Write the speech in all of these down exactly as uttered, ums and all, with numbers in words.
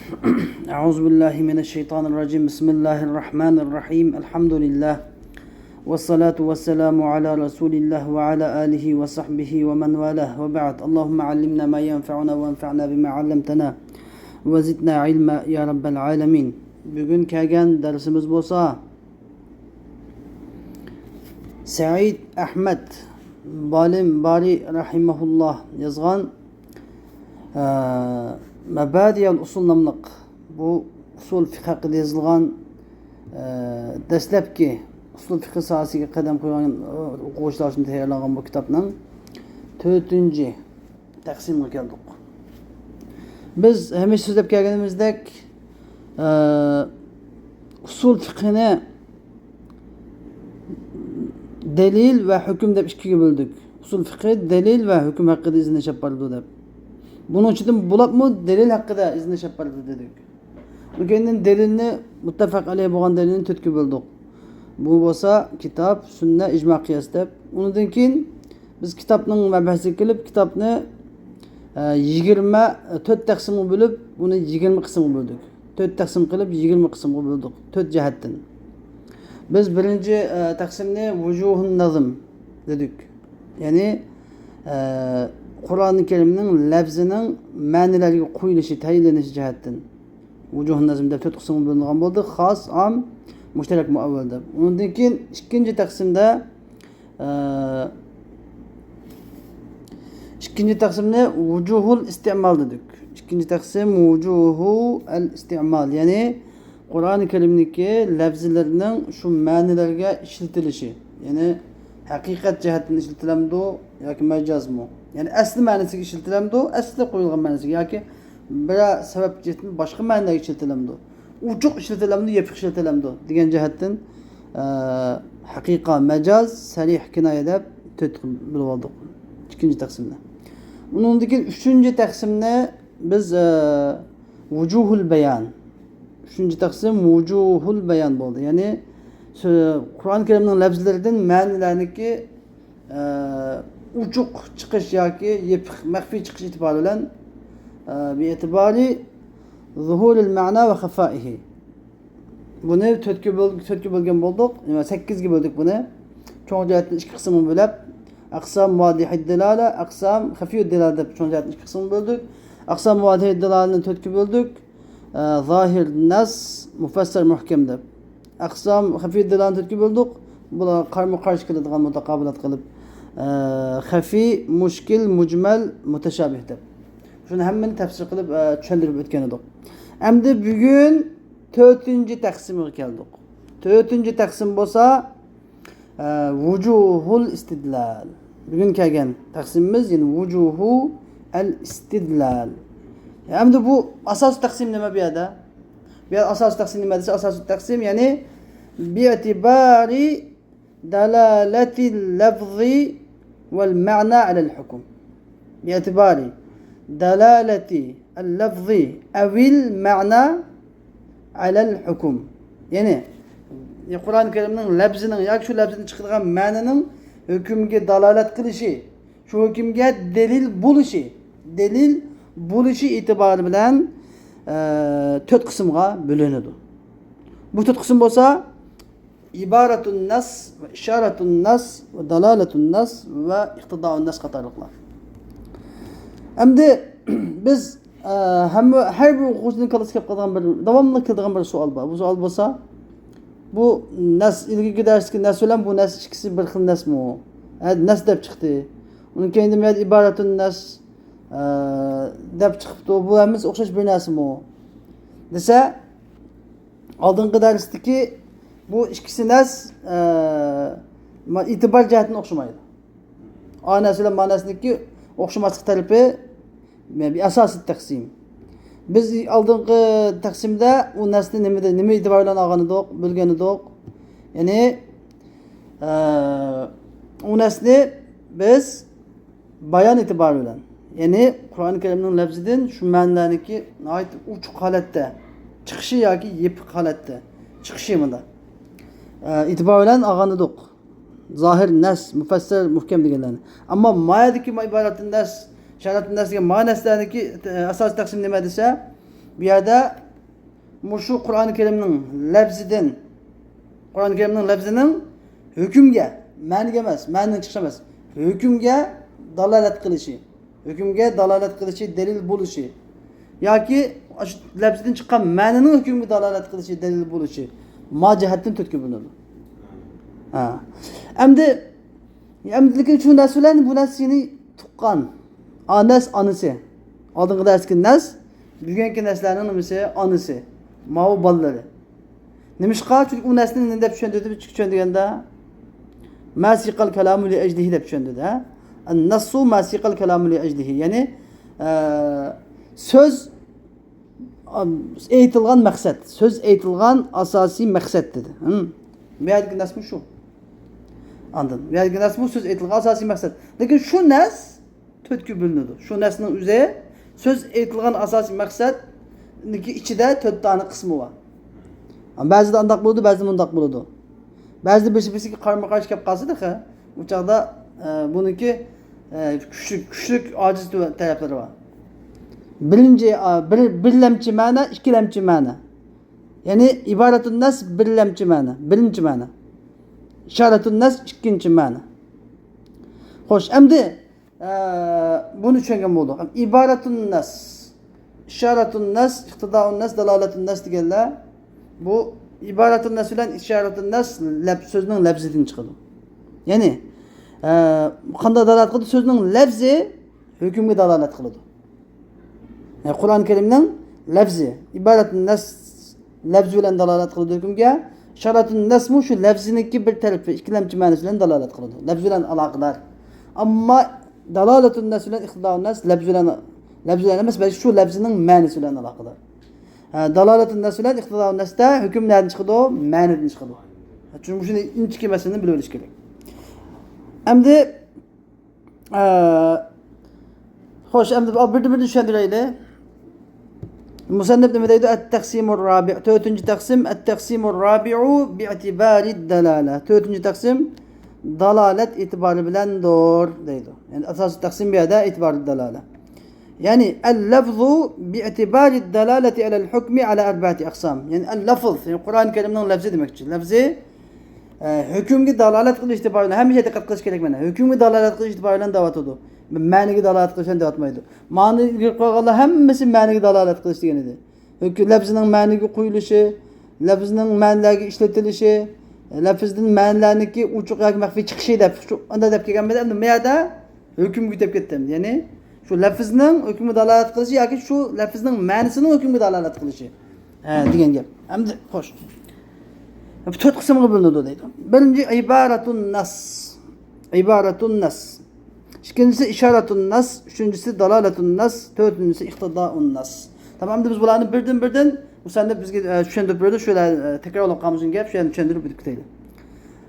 أعوذ بالله من الشيطان الرجيم. بسم الله الرحمن الرحيم. الحمد لله. والصلاة والسلام على رسول الله وعلى آله وصحبه ومن والاه. وبعد. اللهم علمنا ما ينفعنا وانفعنا بما علمتنا وزدنا علما يا رب العالمين. بۈگۈن كەلگەن دەرسىمىز بولسا، سەئىد ئەھمەد بالىمبارى رەھىمەھۇللا يازغان، ئە، مەبادىئۇل ئۇسۇل ناملىق بۇ ئۇسۇل فىقھ ھەققىدە يېزىلغان، ئە، دەسلەپكى ئۇسۇل فىقھ ساھەسىگە قەدەم قويغان، ئە، ئوقۇغۇچىلار ئۈچۈن تەييارلانغان بۇ كىتابنىڭ تۆتىنچى تەقسىمگە كەلدۇق. بىز ھەمىشە سۆزلەپ كەلگىنىمىزدەك، ئە، ئۇسۇل فىقھىنى دەلىل ۋە ھۆكۈم دەپ ئىككىگە بۆلدۇق. ئۇسۇل فىقھى دەلىل ۋە ھۆكۈم ھەققىدە ئىزدىنىش ئېلىپ بارىدۇ دەپ. بۇنىڭ ئىچىدىن بولۇپمۇ دەلىل ھەققىدە ئىزدىنىش ئېلىپ بارىدۇ دېدۇق. ئۇنىڭ كەينىدىن دەلىلنى، مۇتتەپەق ئەلەيھ بولغان دەلىلنى تۆتكە بۆلدۇق. بۇ بولسا كىتاب، سۈننە، ئىجما، قىياس دەپ. ئۇنىڭدىن كېيىن بىز كىتابنىڭ مەبھەسىگە كېلىپ، كىتابنى، ئە، يىگىرمە، تۆت تەقسىمغا بۆلۈپ، ئۇنى يىگىرمە قىسىمغا بۆلدۇق. تۆت تەقسىم قىلىپ، يىگىرمە قىسىمغا بۆلدۇق. تۆت جەھەتتىن. بىز بىرىنچى، ئە، تەقسىمنى ۋۇجۇھۇن نەزم دېدۇق. يەنى، ئە، قۇرئان كەرىمنىڭ لەپزىنىڭ مەنىلەرگە قويۇلۇشى، تەيىنلىنىشى جەھەتتىن. ۋۇجۇھۇن نەزم دەپ تۆت قىسىمغا بۆلۈنگەن بولدى. خاس، ئام، مۇشتەرەك، مۇئەۋۋەل دەپ. ئۇنىڭدىن كېيىن ئىككىنچى تەقسىمدە، ئە، ئىككىنچى تەقسىمنى ۋۇجۇھۇل ئىستىئمال دېدۇق. ئىككىنچى تەقسىم ۋۇجۇھۇ ئەل ئىستىئمال، يەنى قۇرئان كەرىمدىكى لەپزىلەرنىڭ شۇ مەنىلەرگە ئىشلىتىلىشى، يەنى ھەقىقەت جەھەتتىن ئىشلىتىلەمدۇ ياكى مەجازمۇ؟ يەنى ئەسلى مەنىسىگە ئىشلىتىلەمدۇ، ئەسلى قويۇلغان مەنىسىگە ياكى بىرەر سەۋەب جەھەتتىن باشقا مەنىلەرگە ئىشلىتىلەمدۇ؟ ئوچۇق ئىشلىتىلەمدۇ، يېپىق ئىشلىتىلەمدۇ دېگەن جەھەتتىن، ئە، ھەقىقە، مەجاز، سەرىھ، كىنايە دەپ تۆت خىل بۆلۈۋالدۇق ئىككىنچى تەقسىمنى. ئۇنىڭدىن كېيىن ئۈچىنچى تەقسىمنى بىز، ئە، ۋۇجۇھۇل بايان. ئۈچىنچى تەقسىم ۋۇجۇھۇل بايان بولدى. يەنى سۆ-، قۇرئان كەرىمنىڭ لەپزىلىرىدىن مەنىلەرنىڭكى ئە، ئوچۇق چىقىش ياكى يېپىق، مەخپىي چىقىش ئېتىبارى بىلەن، ئە، بىئېتىبارى زۇھۇرىل مەنا ۋە خەفائىھى. بۇنى تۆتكە بۆل-، تۆتكە بۆلگەن بولدۇق. يەنى سەككىزگە بۆلدۇق بۇنى. چوڭ جەھەتتىن ئىككى قىسىمغا بۆلۈپ، ئەقسام ۋازىھىد دىلالە، ئەقسام خەفىيۇد دىلالە دەپ چوڭ جەھەتتىن ئىككى قىسىمغا بۆلدۇق. ئەقسام ۋازىھىد دىلالىنى تۆتكە بۆلدۇق. ئە، زاھىر، نەس، مۇفەسسەر، مۇھكەم دەپ. ئەقسام خەفىيۇد دىلالىنى تۆتكە بۆلدۇق. بۇلار قارمۇ قارشى كېلىدىغان مۇتاقابىلات قىلىپ، ئە، خەفىي، مۇشكىل، مۇجمەل، مۇتەشابىھ دەپ. شۇنى ھەممىنى تەپسىر قىلىپ، ئە، چۈشەندۈرۈپ ئۆتكەن ئىدۇق. ئەمدى بۈگۈن تۆتىنچى تەقسىمغا كەلدۇق. تۆتىنچى تەقسىم بولسا، ئە، ۋۇجۇھۇل ئىستىدلال. بۈگۈن كەلگەن تەقسىمىمىز، يەنى ۋۇجۇھۇ ئەل ئىستىدلال. ئەمدى بۇ ئاساسىي تەقسىم نېمە بۇ يەردە؟ بۇ يەردە ئاساسىي تەقسىم نېمە دېسە، ئاساسىي تەقسىم، يەنى بىئتىبارى دالالەتىل لەفزى ۋەل مەنا ئەلەل ھۇكم. بىئتىبارى دالالەتى ئەل لەفزى ئەۋىل مەنا ئەلەل ھۇكم. يەنى، قۇرئان كەرىمنىڭ لەپزىنىڭ ياكى شۇ لەپزىدىن چىقىدىغان مەنىنىڭ ھۆكۈمگە دالالەت قىلىشى، شۇ ھۆكۈمگە دەلىل بولۇشى، دەلىل بولۇشى ئېتىبارى بىلەن، ئە، تۆت قىسىمغا بۆلۈنىدۇ. بۇ تۆت قىسىم بولسا، ئىبارەتۇن نەس ۋە ئىشارەتۇن نەس ۋە دالالەتۇن نەس ۋە ئىقتىدائۇن نەس قاتارلىقلار. ئەمدى بىز، ئە، ھەممە، ھەر بىر ئوقۇغۇچىنىڭ كاللىسىغا كېلىپ قالىدىغان بىر، داۋاملىق كېلىدىغان بىر سوئال بار. بۇ سوئال بولسا، بۇ نەس، ئىلگىرىكى دەرستىكى نەس بىلەن بۇ نەس ئىككىسى بىر خىل نەسمۇ؟ ھە، نەس دەپ چىقتى. ئۇنىڭ كەينىدىن يەنە ئىبارەتۇن نەس، ئە، دەپ چىقىپتۇ. بۇ ھەممىسى ئوخشاش بىر نەسمۇ دېسە، ئالدىنقى دەرستىكى بۇ ئىككىسى نەس، ئە، ما-، ئېتىبار جەھەتتىن ئوخشىمايدۇ. ئا نەس بىلەن ما نەسنىڭكى ئوخشىماسلىق تەرىپى بىر ئاساسىي تەقسىم. بىز ئالدىنقى تەقسىمدە ئۇ نەسنى نېمىدە، نېمە ئېتىبار بىلەن ئالغان ئىدۇق، بۆلگەن ئىدۇق؟ يەنى، ئە، ئۇ نەسنى بىز بايان ئېتىبارى بىلەن، يەنى قۇرئان كەرىمنىڭ لەپزىدىن شۇ مەنىلەرنىڭكى ناھايىتى ئوچۇق ھالەتتە چىقىشى ياكى يېپىق ھالەتتە چىقىشى مۇنداق، ئە، ئېتىبار بىلەن ئالغان ئىدۇق. زاھىر، نەس، مۇفەسسەر، مۇھكەم دېگەنلەرنى. ئەمما ما يەردىكى ما ئىبارەتۇن نەس، ئىشارەتۇن نەس دېگەن ما نەسلەرنىڭكى، ئە، ئاساسىي تەقسىم نېمە دېسە، بۇ يەردە مۇشۇ قۇرئان كەرىمنىڭ لەپزىدىن، قۇرئان كەرىمنىڭ لەپزىنىڭ ھۆكۈمگە، مەنىگە ئەمەس، مەنىنىڭ چىقىشى ئەمەس، ھۆكۈمگە دالالەت قىلىشى، ھۆكۈمگە دالالەت قىلىشى دەلىل بولۇشى ياكى ئاشۇ لەپزىدىن چىققان مەنىنىڭ ھۆكۈمگە دالالەت قىلىشى دەلىل بولۇشى، ما جەھەتتىن تۆتكە بۆلۈنىدۇ. ھە. ئەمدى، ئەمدى لېكىن شۇ نەس بىلەن بۇ نەس يەنى تۇغقان. ئا نەس ئانىسى. ئالدىنقى دەرستىكى نەس، بۈگۈنكى نەسلەرنىڭ نېمىسى؟ ئانىسى. ماۋۇ بالىلىرى. نېمىشقا؟ چۈنكى ئۇ نەسنى نېمە دەپ چۈشەندۈردى؟ چۈشەندۈرگەندە، ما سىقەل كەلامۇ لىئەجلىھى دەپ چۈشەندۈردى، ھە؟ ئەن نەسسۇ ما سىقەل كەلامۇ لىئەجلىھى. يەنى، ئە، سۆز، ئام، ئېيتىلغان مەقسەت. سۆز ئېيتىلغان ئاساسىي مەقسەت دېدى. ھىم. بۇ يەردىكى نەسمۇ شۇ. ئاندىن، بۇ يەردىكى نەسمۇ سۆز ئېيتىلغان ئاساسىي مەقسەت. لېكىن شۇ نەس تۆتكە بۆلۈنىدۇ. شۇ نەسنىڭ ئۆزى سۆز ئېيتىلغان ئاساسىي مەقسەتنىڭكى ئىچىدە تۆت دانە قىسمى بار. بەزىدە ئانداق بولىدۇ، بەزىدە مۇنداق بولىدۇ. بەزىدە بىرسى بىرسىگە قارىمۇ قارشى كەپ قالسا تېخى، ئۇ چاغدا، ئە، بۇنىڭكى، ئە، كۈچلۈك، كۈچلۈك، ئاجىز تۆ-، تەرەپلىرى بار. بىرىنچى، ئا، بىر، بىرلەمچى مەنە، ئىككىلەمچى مەنە. يەنى ئىبارەتۇن نەس بىرلەمچى مەنە، بىرىنچى مەنە. ئىشارەتۇن نەس ئىككىنچى مەنە. خوش، ئەمدى ئە، بۇنى چۈشەنگەن بولدۇق. ئىبارەتۇن نەس، ئىشارەتۇن نەس، ئىقتىدائۇن نەس، دالالەتۇن نەس دېگەنلەر، بۇ ئىبارەتۇن نەس بىلەن ئىشارەتۇن نەس لەپ-، سۆزنىڭ لەپزىدىن چىقىدۇ. يەنى، ئە، قانداق دالالەت قىلىدۇ؟ سۆزنىڭ لەپزى ھۆكۈمگە دالالەت قىلىدۇ. يەنى قۇرئان كەرىمنىڭ لەپزى، ئىبارەتۇن نەس لەپزى بىلەن دالالەت قىلىدۇ ھۆكۈمگە. ئىشارەتۇن نەسمۇ شۇ لەپزىنىڭكى بىر تەرىپى، ئىككىلەمچى مەنىسى بىلەن دالالەت قىلىدۇ. لەپزى بىلەن ئالاقىدار. ئەمما دالالەتۇن نەس بىلەن ئىقتىدائۇن نەس لەپزى بىلەن، لەپزى بىلەن ئەمەس، بەلكى شۇ لەپزىنىڭ مەنىسى بىلەن ئالاقىدار. ھە، دالالەتۇن نەس بىلەن ئىقتىدائۇن نەستە ھۆكۈم نەدىن چىقىدۇ؟ مەنىدىن چىقىدۇ. چۈنكى مۇشۇنى ئىنچىكە مەسىلىنى بىلىۋېلىش كېرەك. ئەمدى، ئە، خوش، ئەمدى بىردىن بىردىن چۈشەندۈرەيلى. مۇسەننىپ نېمە دەيدۇ؟ ئەت-تەقسىمۇر رابىئ. تۆتىنچى تەقسىم، ئەت-تەقسىمۇر رابىئۇ بىئتىبارىد دالالە. تۆتىنچى تەقسىم دالالەت ئېتىبارى بىلەندۇر دەيدۇ. يەنى ئاساسىي تەقسىم بۇ يەردە ئېتىبارىد دالالە. يەنى، ئەل-لەفزۇ بىئتىبارىد دالالەتى ئەلەل ھۇكمى ئەلا ئەربەئەتى ئەقسام. يەنى، ئەل-لەفز، يەنى قۇرئان كەرىمنىڭ لەفزى دېمەكچى. لەفزى، ئە، ھۆكۈمگە دالالەت قىلىش ئېتىبارى بىلەن، ھەممە يەردە دىققەت قىلىش كېرەك مانا. ھۆكۈمگە دالالەت قىلىش ئېتىبارى بىلەن دەۋاتىدۇ. مەنىگە دالالەت قىلىش بىلەن دەۋاتمايدۇ. مانا ئىلگىرى قويغانلار ھەممىسى مەنىگە دالالەت قىلىش دېگەن ئىدى. ھۆكۈم، لەپزىنىڭ مەنىگە قويۇلۇشى، لەپزنىڭ مەنىلەرگە ئىشلىتىلىشى، لەپزدىن مەنىلەرنىڭكى ئوچۇق ياكى مەخپىي چىقىشى دەپ، شۇ، ئانداق دەپ كەلگەن بىلەن، ئەمدى بۇ يەردە ھۆكۈمگە ئۆتۈپ كەتتى. يەنى، شۇ لەپزنىڭ ھۆكۈمگە دالالەت قىلىشى ياكى شۇ لەپزنىڭ مەنىسىنىڭ ھۆكۈمگە دالالەت قىلىشى. ھە، دېگەن گەپ. ئەمدى، خوش. بۇ تۆت قىسىمغا بۆلۈنىدۇ دەيدۇ. بىرىنچى، ئىبارەتۇن نەس. ئىبارەتۇن نەس. ئىككىنچىسى، ئىشارەتۇن نەس. ئۈچىنچىسى، دالالەتۇن نەس. تۆتىنچىسى، ئىقتىدائۇن نەس. تامام، ئەمدى بىز بۇلارنى بىردىن-بىردىن مۇسەننىپ بىزگە، ئە، چۈشەندۈرۈپ بېرىدۇ. شۇ، ئە، تەكرار بولۇپ قالمىسۇن گەپ، شۇ يەرنى چۈشەندۈرۈپ ئۆتۈپ كېتەيلى.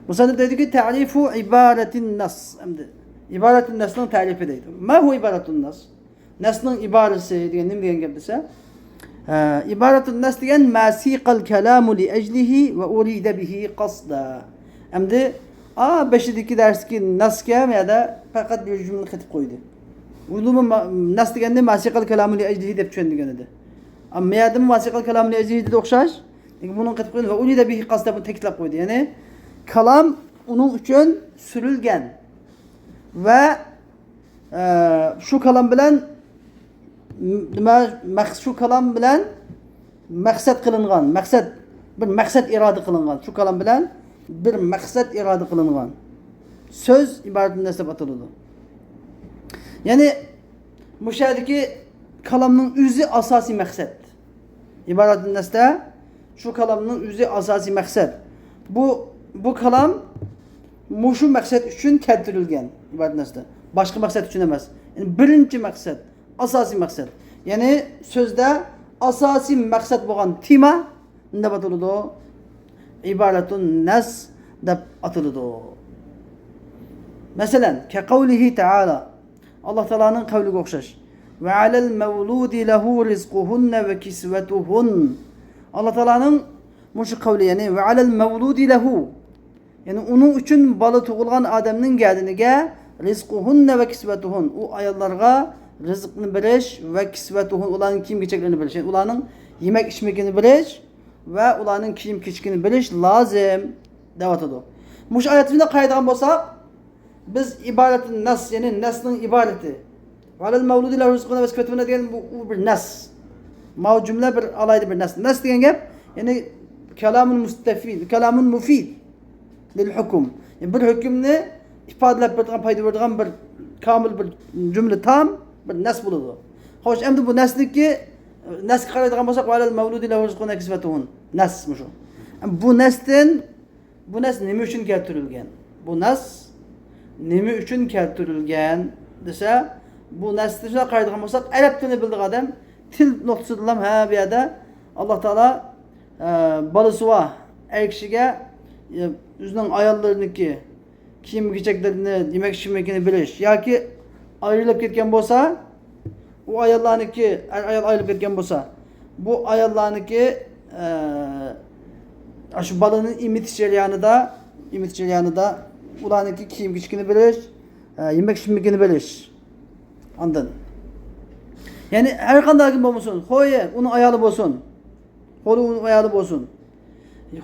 مۇسەننىپ دەيدۇكى، تەرىفۇ ئىبارەتىن نەس. ئەمدى ئىبارەتۇن نەسنىڭ تەرىپى دەيدۇ. ما ھۇ ئىبارەتۇن نەس؟ نەسنىڭ ئىبارىسى دېگەن نېمە دېگەن گەپ دېسە، ئە، ئىبارەتۇن نەس دېگەن ما سىقەل كەلامۇ لىئەجلىھى ۋە ئۇرىدە بىھى قەسدا. ئەمدى، ئا، بېشىدىكى دەرستىكى نەسكە مەدە پەقەت بىر جۈملىنى قېتىپ قويدى. ئۇلۇمۇ ما-، نەس دېگەننى ما سىقەل كەلامۇ لىئەجلىھى دەپ چۈشەندۈرگەن ئىدى. ئەمما مەدىمۇ ما سىقەل كەلامۇ لىئەجلىھى دېدى ئوخشاش. لېكىن بۇنىڭ قېتىپ قويدى ۋە ئۇرىدە بىھى قەسدا بۇنى تەكىتلەپ قويدى. يەنى كالام ئۇنىڭ ئۈچۈن سۈرۈلگەن ۋە ئە، شۇ كالام بىلەن، نېمە، مەق-، شۇ كالام بىلەن مەقسەت قىلىنغان، مەقسەت، بىر مەقسەت ئىرادە قىلىنغان، شۇ كالام بىلەن بىر مەقسەت ئىرادە قىلىنغان سۆز ئىبارەتۇن نەس دەپ ئاتىلىدۇ. يەنى، مۇشۇ يەردىكى كالامنىڭ ئۆزى ئاساسىي مەقسەت. ئىبارەتۇن نەستە شۇ كالامنىڭ ئۆزى ئاساسىي مەقسەت. بۇ، بۇ كالام مۇشۇ مەقسەت ئۈچۈن كەلتۈرۈلگەن ئىبارەتۇن نەستە. باشقا مەقسەت ئۈچۈن ئەمەس. يەنى بىرىنچى مەقسەت، ئاساسىي مەقسەت. يەنى سۆزدە ئاساسىي مەقسەت بولغان تېما نېمە دەپ ئاتىلىدۇ؟ ئىبارەتۇن نەس دەپ ئاتىلىدۇ. مەسىلەن، كەقەۋلىھى تەئالا. ئاللا تائالانىڭ قەۋلىگە ئوخشاش. ۋە ئەلەل مەۋلۇدى لەھۇ رىزقۇھۇننە ۋە كىسۋەتۇھۇن. ئاللا تائالانىڭ مۇشۇ قەۋلى، يەنى ۋە ئەلەل مەۋلۇدى لەھۇ. يەنى ئۇنىڭ ئۈچۈن بالا تۇغۇلغان ئادەمنىڭ گەدىنىگە رىزقۇھۇننە ۋە كىسۋەتۇھۇن. ئۇ ئاياللارغا رىزقىنى بىلىش ۋە كىسۋەتۇھۇن، ئۇلارنىڭ كىيىم-كېچەكلىرىنى بىلىش. يەنى ئۇلارنىڭ يېمەك-ئىچمىكىنى بىلىش ۋە ئۇلارنىڭ كىيىم-كېچىكىنى بىلىش لازىم، دەۋاتىدۇ. مۇشۇ ئايەت يۈزىدە قارايدىغان بولساق، بىز ئىبارەتۇن نەس، يەنى نەسنىڭ ئىبارىتى. ۋەلەل مەۋلۇدى لەھۇ رىزقۇن ۋە كىسۋەتۇن دېگەن بۇ، ئۇ بىر نەس. ماۋۇ جۈملە بىر ئالاھىدە بىر نەس. نەس دېگەن گەپ، يەنى كالامۇن مۇستەفىد، كالامۇن مۇفىد لىل ھۇكم. يەنى بىر ھۆكۈمنى ئىپادىلەپ بېرىدىغان، پايدا بېرىدىغان بىر كامىل بىر جۈملە، تام بىر نەس بولىدۇ. خوش، ئەمدى بۇ نەسنىكى، نەسكە قارايدىغان بولساق، ۋەلەل مەۋلۇدى لەھۇ رىزقۇن ۋە كىسۋەتۇن. نەس مۇشۇ. بۇ نەستىن بۇ نەس نېمە ئۈچۈن كەلتۈرۈلگەن؟ بۇ نەس نېمە ئۈچۈن كەلتۈرۈلگەن دېسە، بۇ نەستىن شۇنداق قارايدىغان بولساق، ئەرەب تىلىنى بىلىدىغان ئادەم تىل نۇقتىسىدىنلا ھە بۇ يەردە ئاللا تائالا، ئە، بالىسى بار ئەر كىشىگە، ئە، ئۆزىنىڭ ئاياللىرىنىڭكى كىيىم-كېچەكلىرىنى، يېمەك-ئىچمىكىنى بىلىش ياكى ئايرىلىپ كەتكەن بولسا، ئۇ ئاياللارنىڭكى، ئەر-ئايال ئايرىلىپ كەتكەن بولسا، بۇ ئاياللارنىڭكى، ئە، شۇ بالىنى ئېمىتىش جەريانىدا، ئېمىتىش جەريانىدا ئۇلارنىڭكى كىيىم-كېچىكىنى بىلىش، ئە، يېمەك-ئىچمىكىنى بىلىش. ئاندىن، يەنى ھەر قانداق كىم بولمىسۇن، خويى ئۇنىڭ ئايالى بولسۇن، خويى ئۇنىڭ ئايالى بولسۇن،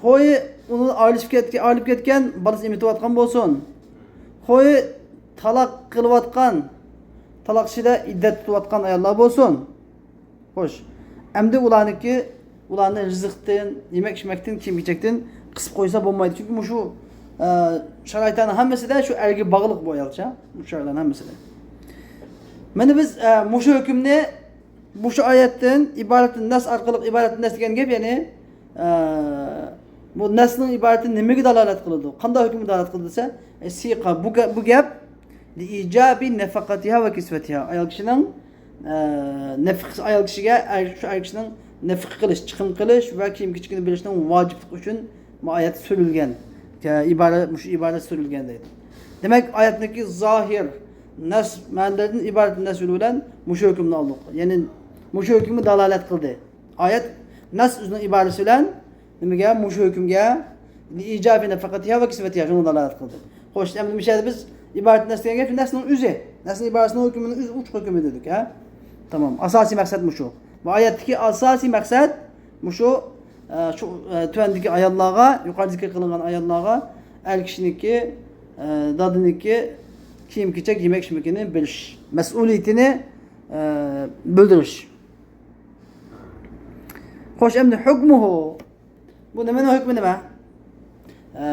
خويى ئۇنىڭ ئايرىلىشىپ كەتكەن، ئايرىلىپ كەتكەن، بالىسى ئېمىتىۋاتقان بولسۇن، خويى تالاق قىلىۋاتقان، تالاق ئىچىدە ئىددەت تۇتۇۋاتقان ئاياللار بولسۇن. خوش، ئەمدى ئۇلارنىڭكى، ئۇلارنى رىزىقتىن، يېمەك-ئىچمەكتىن، كىيىم-كېچەكتىن قىسىپ قويسا بولمايدۇ. چۈنكى مۇشۇ، ئە، شارائىتلارنىڭ ھەممىسىدە شۇ ئەرگە باغلىق بۇ ئايالچە. مۇشۇ شارائىتلارنىڭ ھەممىسىدە. مانا بىز، ئە، مۇشۇ ھۆكۈمنى مۇشۇ ئايەتتىن ئىبارەتۇن نەس ئارقىلىق، ئىبارەتۇن نەس دېگەن گەپ، يەنى، ئە، بۇ نەسنىڭ ئىبارىتى نېمىگە دالالەت قىلىدۇ؟ قانداق ھۆكۈمگە دالالەت قىلىدۇ دېسە، ئە، سىقا، بۇ گە-، بۇ گەپ لىئىجابى نەفەقەتىھا ۋە كىسۋەتىھا. ئايال كىشىنىڭ، ئە، نەفىقىسى، ئايال كىشىگە ئەر، شۇ ئەر كىشىنىڭ نەفىقە قىلىش، چىقىم قىلىش ۋە كىيىم-كېچىكىنى بېرىشنىڭ ۋاجىپلىقى ئۈچۈن بۇ ئايەت سۈرۈلگەن. ئىبارە، مۇشۇ ئىبارە سۈرۈلگەن دەيدۇ. دېمەك، ئايەتنىڭكى زاھىر نەس مەنىلىرىدىن ئىبارەت نەس يولى بىلەن مۇشۇ ھۆكۈمنى ئالدۇق. يەنى مۇشۇ ھۆكۈمگە دالالەت قىلدى. ئايەت نەس ئۆزىنىڭ ئىبارىسى بىلەن نېمىگە؟ مۇشۇ ھۆكۈمگە، لىئىجابى نەفەقەتىھا ۋە كىسۋەتىھا، شۇنىڭغا دالالەت قىلدى. خوش، ئەمدى مۇشۇ يەردە بىز ئىبارەت نەس دېگەن گەپ نەسنىڭ ئۆزى. نەسنىڭ ئىبارىسىنىڭ ھۆكمىنىڭ ئۆزى ئوچۇق ھۆكمى دېدۇق، ھە؟ تامام. ئاساسىي مەقسەت مۇشۇ. بۇ ئايەتتىكى ئاساسىي مەقسەت مۇشۇ، ئە، شۇ، ئە، تۆۋەندىكى ئاياللارغا، يۇقىرىدا زىكىر قىلىنغان ئاياللارغا ئەر كىشىنىڭكى، ئە، دادىنىڭكى كىيىم-كېچەك، يېمەك-ئىچمىكىنى بىلىش مەسئۇلىيىتىنى، ئە، بىلدۈرۈش. خوش، ئەمدى ھۆكمۇھۇ. بۇ نېمىنىڭ ھۆكمى نېمە؟ ئە،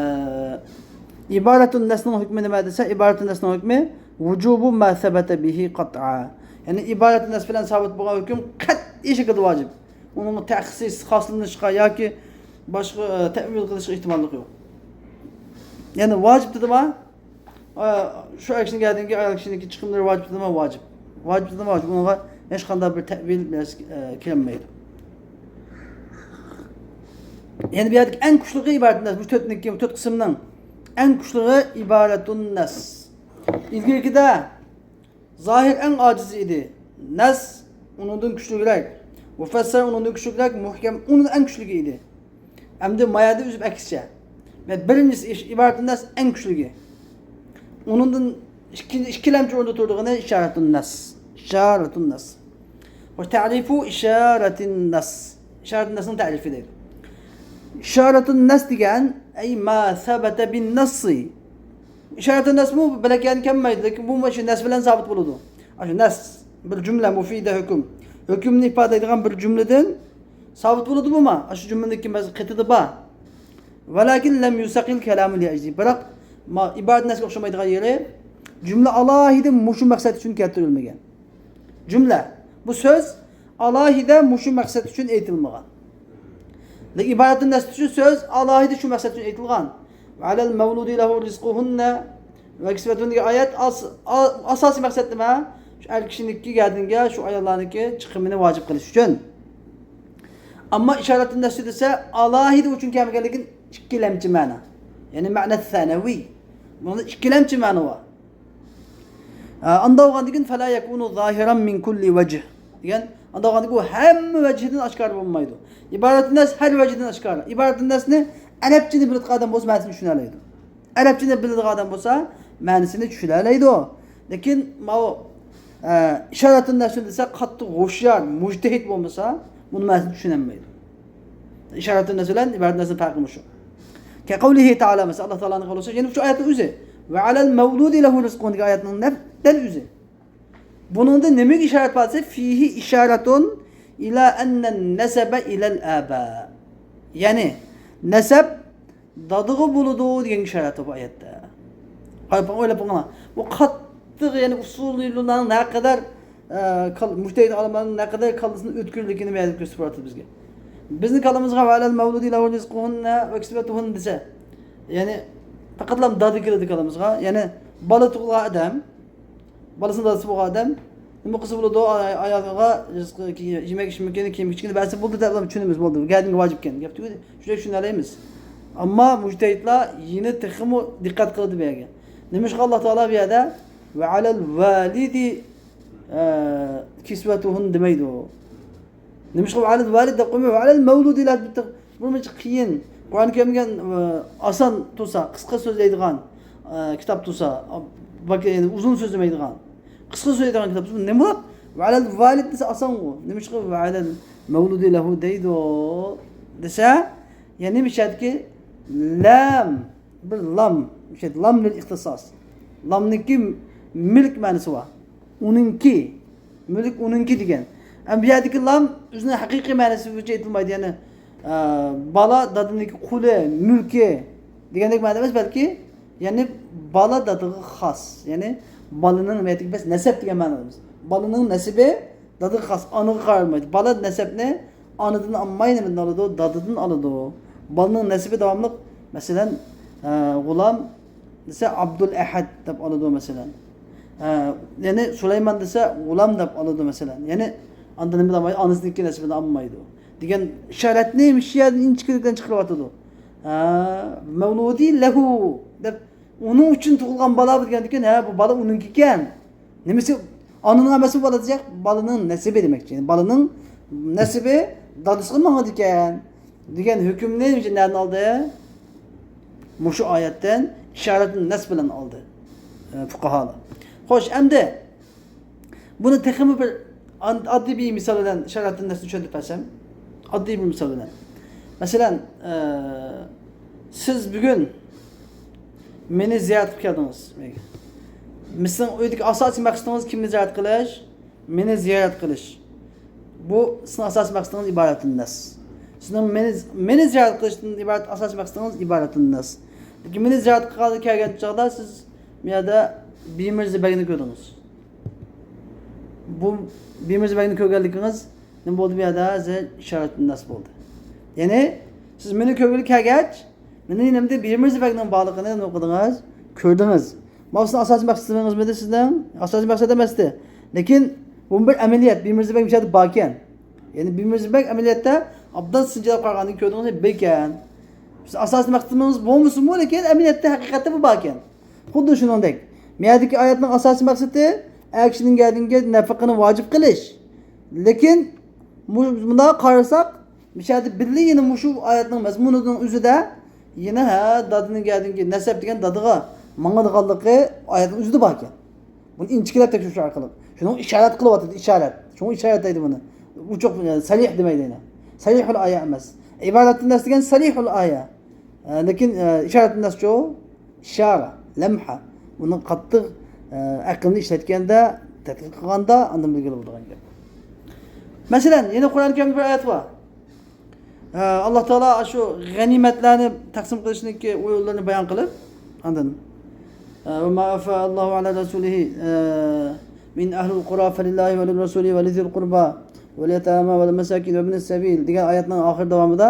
ئىبارەتۇن نەسنىڭ ھۆكمى نېمە دېسە، ئىبارەتۇن نەسنىڭ ھۆكمى ۋۇجۇبۇ ما سەبەتە بىھى قەتئا. يەنى ئىبارەتۇن نەس بىلەن سابىت بولغان ھۆكۈم قەتئىي شەكىلدە ۋاجىپ. ئۇنىڭ تەخسىس، خاسلىنىشقا ياكى باشقا، ئە، تەئۋىل قىلىشقا ئېھتىماللىقى يوق. يەنى ۋاجىپ دېدىما؟ ئا، شۇ ئەر كىشىنىڭ گەدىنىگە ئايال كىشىنىڭكى چىقىملىرى ۋاجىپ دېدىما؟ ۋاجىپ. ۋاجىپ دېدىما؟ ۋاجىپ. ئۇنىڭغا ھېچقانداق بىر تەئۋىل بىلەن، ئە، كىرەلمەيدۇ. يەنى بۇ يەردىكى ئەڭ كۈچلۈكى ئىبارەتۇن نەس. بۇ تۆتنىڭكى، بۇ تۆت قىسىمنىڭ ئەڭ كۈچلۈكى ئىبارەتۇن نەس. ئىلگىرىكىدە زاھىر ئەڭ ئاجىزى ئىدى. نەس ئۇنىڭدىن كۈچلۈكرەك. مۇفەسسەر ئۇنىڭدىن كۈچلۈكرەك. مۇھكەم ئۇنىڭدىن ئەڭ كۈچلۈكى ئىدى. ئەمدى ما يەردە ئۆزى ئەكسىچە. بىرىنچىسى ئىش-، ئىبارەتۇن نەس ئەڭ كۈچلۈكى. ئۇنىڭدىن ئىككى-، ئىككىلەمچى ئورۇندا تۇرىدىغىنى ئىشارەتۇن نەس. ئىشارەتۇن نەس. ۋە تەرىفۇ ئىشارەتىن نەس. ئىشارەتۇن نەسنىڭ تەرىپى دەيدۇ. ئىشارەتۇن نەس دېگەن، ئەي ما سەبەتە بىن نەسسى. ئىشارەتۇن نەسمۇ بىلەككە كەلمەيدۇ، لېكىن بۇ مۇشۇ نەس بىلەن سابىت بولىدۇ. ئاشۇ نەس بىر جۈملە، مۇفىدە ھۆكۈم. ھۆكۈمنى ئىپادىلەيدىغان بىر جۈملىدىن سابىت بولىدۇ بۇمۇ؟ ئاشۇ جۈملىنىڭكى مەز-، قېتىدا بار. ۋەلاكىن لەم يۇسەقىل كەلامۇ لىئەجلى. بىراق، ما-، ئىبارەت نەسكە ئوخشىمايدىغان يېرى، جۈملە ئالاھىدە مۇشۇ مەقسەت ئۈچۈن كەلتۈرۈلمىگەن. جۈملە. بۇ سۆز ئالاھىدە مۇشۇ مەقسەت ئۈچۈن ئېيتىلمىغان. لېكىن ئىبارەتۇن نەس ئۈچۈن سۆز ئالاھىدە شۇ مەقسەت ئۈچۈن ئېيتىلغان. ۋەئەلەل مەۋلۇدى لەھۇ رىزقۇھۇننە ۋە كىسۋەتۇن دېگەن ئايەت ئاس-، ئا-، ئاساسىي مەقسەت نېمە؟ شۇ ئەر كىشىنىڭكى گەدىنىگە شۇ ئاياللارنىڭكى چىقىمىنى ۋاجىپ قىلىش ئۈچۈن. ئەمما ئىشارەتۇن نەسسى دېسە، ئالاھىدە ئۈچۈن كەلمىگەنلىكىن ئىككىلەمچى مەنە. يەنى مەنە سەنەۋى. بۇنىڭدا ئىككىلەمچى مەنە بار. ئە، ئاندا بولغاندىكىن، فەلا يەكۇنۇ زاھىران مىن كۇللى ۋەجھ دېگەن، ئاندا بولغاندىكىن، ئۇ ھەممە ۋەجھىدىن ئاشكارا بولمايدۇ. ئىبارەتۇن نەس ھەر ۋەجھىدىن ئاشكارا. ئىبارەتۇن نەسنى ئەرەبچىنى بىلىدىغان ئادەم بولسا، مەنىسىنى چۈشىنەلەيدۇ. ئەرەبچىنى بىلىدىغان ئادەم بولسا، مەنىسىنى چۈشىنەلەيدۇ. لېكىن ماۋۇ، ئە، ئىشارەتۇن نەسل دېسە، قاتتىق ھوشيار، مۇجتەھىد بولمىسا، بۇنىڭ مەنىسىنى چۈشىنەلمەيدۇ. ئىشارەتۇن نەسل بىلەن ئىبارەتۇن نەسلنىڭ پەرقى مۇشۇ. كەقەۋلىھى تائالا، مەسىلەن، ئاللا تائالانىڭ قولى، يەنە شۇ ئايەتنىڭ ئۆزى. ۋە ئەلەل مەۋلۇدى لەھۇ رىزقۇھۇن دېگەن ئايەتنىڭ نەپ-، دەل ئۆزى. بۇنىڭدا نېمىگە ئىشارەت بار دېسە، فىھى ئىشارەتۇن ئىلا ئەننەن نەسەبە ئىلەل ئابا. يەنى، نەسەب دادىغا بولىدۇ دېگەن ئىشارەت بۇ ئايەتتە. قاراپ بېقىڭ، ئويلاپ بېقىڭلار. بۇ قاتتىق، يەنى ئۇسۇلىيلارنىڭ نەقەدەر، ئە، كال-، مۇجتەھىد ئالىملارنىڭ نەقەدەر كاللىسىنى ئۆتكۈرلۈكىنى بۇ يەردە كۆرسىتىپ بېرىۋاتىدۇ بىزگە. بىزنىڭ كاللىمىزغا ۋە ئەلەل مەۋلۇدى لەھۇ رىزقۇھۇننە ۋە كىسۋەتۇھۇن دېسە، يەنى پەقەتلا دادا كېلىدۇ كاللىمىزغا. يەنى بالا تۇغۇلغان ئادەم، بالىسىنىڭ دادىسى بولغان ئادەم نېمە قىلسا بولىدۇ؟ ئاي-، ئايالىغا رىزقى، يېمەك ئىچمىكىنى، كىيىم كىچىكىنى بەرسە بولدى دەپ چۈشىنىمىز، بولدى. بۇ گەردىنگە ۋاجىپ ئىكەن. گەپ تۈگىدى. شۇنداق چۈشىنەلەيمىز. ئەمما مۇجتەھىدلار يەنە تېخىمۇ دىققەت قىلىدۇ بۇ يەرگە. نېمىشقا ئاللا تائالا بۇ يەردە ۋە ئەلەل ۋالىدى، ئە، كىسۋەتۇھۇن دېمەيدۇ؟ نېمىشقا ۋە ئەلەل ۋالىد دەپ قويماي، ۋە ئەلەل مەۋلۇدى لەھۇ دەپ؟ بۇ نېمىشقا قىيىن؟ قۇرئان كەرىمگە، ئە، ئاسان تۇرسا، قىسقا سۆزلەيدىغان، ئە، كىتاب تۇرسا، باكى، يەنى ئۇزۇن سۆزلىمەيدىغان، قىسقا سۆزلەيدىغان كىتاب تۇرسا، نېمە بولۇپ ۋە ئەلەل ۋالىد دېسە ئاسانغۇ؟ نېمىشقا ۋە ئەلەل مەۋلۇدى لەھۇ دەيدۇ دېسە، يەنى مۇشۇ يەردىكى لام، بىر لام، مۇشۇ يەردە لام لىل ئىختىساس. لامنىڭكى مۈلۈك مەنىسى بار. ئۇنىڭكى، مۈلۈك ئۇنىڭكى دېگەن. ئەمما بۇ يەردىكى لام ئۆزىنىڭ ھەقىقىي مەنىسى بويىچە ئېيتىلمايدۇ. يەنى، ئە، بالا دادىنىڭكى قۇلى، مۈلكى دېگەندەك مەنىدە ئەمەس، بەلكى، يەنى بالا دادىغا خاس. يەنى بالىنىڭ نېمە دېگەن، بەس نەسەب دېگەن مەنىدە ئەمەس. بالىنىڭ نەسىبى دادىغا خاس، ئانىغا قارالمايدۇ. بالا نەسەبنى ئانىدىن ئالماي، نېمىدىن ئالىدۇ؟ دادىدىن ئالىدۇ. بالىنىڭ نەسىبى داۋاملىق، مەسىلەن، ئە، غۇلام دېسە، ئابدۇل ئەھەد دەپ ئالىدۇ، مەسىلەن. ئە، يەنى سۇلايمان دېسە، غۇلام دەپ ئالىدۇ، مەسىلەن. يەنى ئاندا نېمە دەپ ئالمايدۇ؟ ئانىسىنىڭكى نەسىبىنى ئالمايدۇ. دېگەن ئىشارەتنى مۇشۇ يەردىن ئىنچىكىلىكتىن چىقىرىۋاتىدۇ. ھە، مەۋلۇدى لەھۇ دەپ، ئۇنىڭ ئۈچۈن تۇغۇلغان بالا دېگەندىكىن، ھە، بۇ بالا ئۇنىڭكى ئىكەن. نېمىسى، ئانىنىڭ ئەمەسمۇ بالا دېسەك، بالىنىڭ نەسىبى دېمەكچى. يەنى بالىنىڭ نەسىبى دادىسىغا ماڭىدىكەن دېگەن ھۆكۈمنى نەدىن ئالدى؟ مۇشۇ ئايەتتىن ئىشارەتۇن نەس بىلەن ئالدى، ئە، فۇقاھالار. خوش، ئەمدى بۇنى تېخىمۇ بىر ئان-، ئاددىي بىر مىسال بىلەن ئىشارەتۇن نەسنى چۈشەندۈرۈپ بەرسەم. ئاددىي بىر مىسال بىلەن. مەسىلەن، ئە، سىز بۈگۈن مېنى زىيارەت قىلىپ كەلدىڭىز. سىزنىڭ ئۆيدىكى ئاساسىي مەقسىتىڭىز كىمنى زىيارەت قىلىش؟ مېنى زىيارەت قىلىش. بۇ سىزنىڭ ئاساسىي مەقسىتىڭىز ئىبارەتۇن نەس. سىزنىڭ مېنى، مېنى زىيارەت قىلىشتىن ئىبارەت ئاساسىي مەقسىتىڭىز ئىبارەتۇن نەس. لېكىن مېنى زىيارەت قىلغىلى كەلگەن چاغدا سىز بۇ يەردە بىمىرزا بەگنى كۆردىڭىز. بۇ بىمىرزا بەگنى كۆرگەنلىكىڭىز نېمە بولدى بۇ يەردە؟ ھازىر ئىشارەتۇن نەس بولدى. يەنى سىز مېنى كۆرگىلى كەلگەچ، مېنىڭ يېنىمدا بىمىرزا بەگنىڭ بارلىقىنى نېمە قىلدىڭىز؟ كۆردىڭىز. ماۋۇ سىزنىڭ ئاساسىي مەقسىتىڭىزمىدى سىزنىڭ؟ ئاساسىي مەقسەت ئەمەستى. لېكىن بۇ بىر ئەمەلىيەت، بىمىرزا بەگ مۇشۇ يەردە باركەن. يەنى بىمىرزا بەگ ئەمەلىيەتتە ئابدال سىنچىلاپ قارىغاندىن كۆردىڭىز، بىركەن. بىز ئاساسىي مەقسىتىمىز بولمىسىمۇ، لېكىن ئەمەلىيەتتە، ھەقىقەتتە بۇ باركەن. خۇددى شۇنىڭدەك، مەيەردىكى ئايەتنىڭ ئاساسىي مەقسىتى ئەر كىشىنىڭ گەردىنىگە نەپىقىنى ۋاجىپ قىلىش. لېكىن مۇ-، مۇنداق قارىساق، مۇشۇ يەردە بىللە يەنە مۇشۇ ئايەتنىڭ مەزمۇنىنىڭ ئۆزىدە يەنە، ھە، دادىنىڭ گەردىنىگە نەسەب دېگەن دادىغا ماڭىدىغانلىقى ئايەتنىڭ ئۆزىدە باركەن. بۇنى ئىنچىكىلەپ تەكشۈرۈش ئارقىلىق. شۇنىڭ ئىشارەت قىلىۋاتىدۇ، ئىشارەت. شۇڭا ئىشارەت دەيدۇ بۇنى. ئوچۇق، سەرىھ دېمەيدۇ يەنە. سەرىھۇل ئايە ئەمەس. ئىبارەتۇن نەس دېگەن سەرىھۇل ئايە. ئە، لېكىن، ئە، ئىشارەتۇن نەس شۇ. ئىشارە، لەمھە. ئۇنى قاتتىق، ئە، ئەقىلنى ئىشلەتكەندە، تەتقىق قىلغاندا ئاندىن بىلگىلى بولىدىغان گەپ. مەسىلەن، يەنە قۇرئان كەرىمدە بىر ئايەت بار. ئە، ئاللا تائالا شۇ غەنىيمەتلەرنى تەقسىم قىلىشنىڭكى ئويۇنلىرىنى بايان قىلىپ، ئاندىن، ئە، ۋە ما ئافا ئاللاھۇ ئەلا رەسۇلىھى، ئە، مىن ئەھلىل قۇرا فەلىللاھى ۋە لىررەسۇلى ۋە لىزىل قۇربا ۋەل يەتامە ۋەل مەساكىن ۋەبنىس سەبىل دېگەن ئايەتنىڭ ئاخىرى داۋامىدا،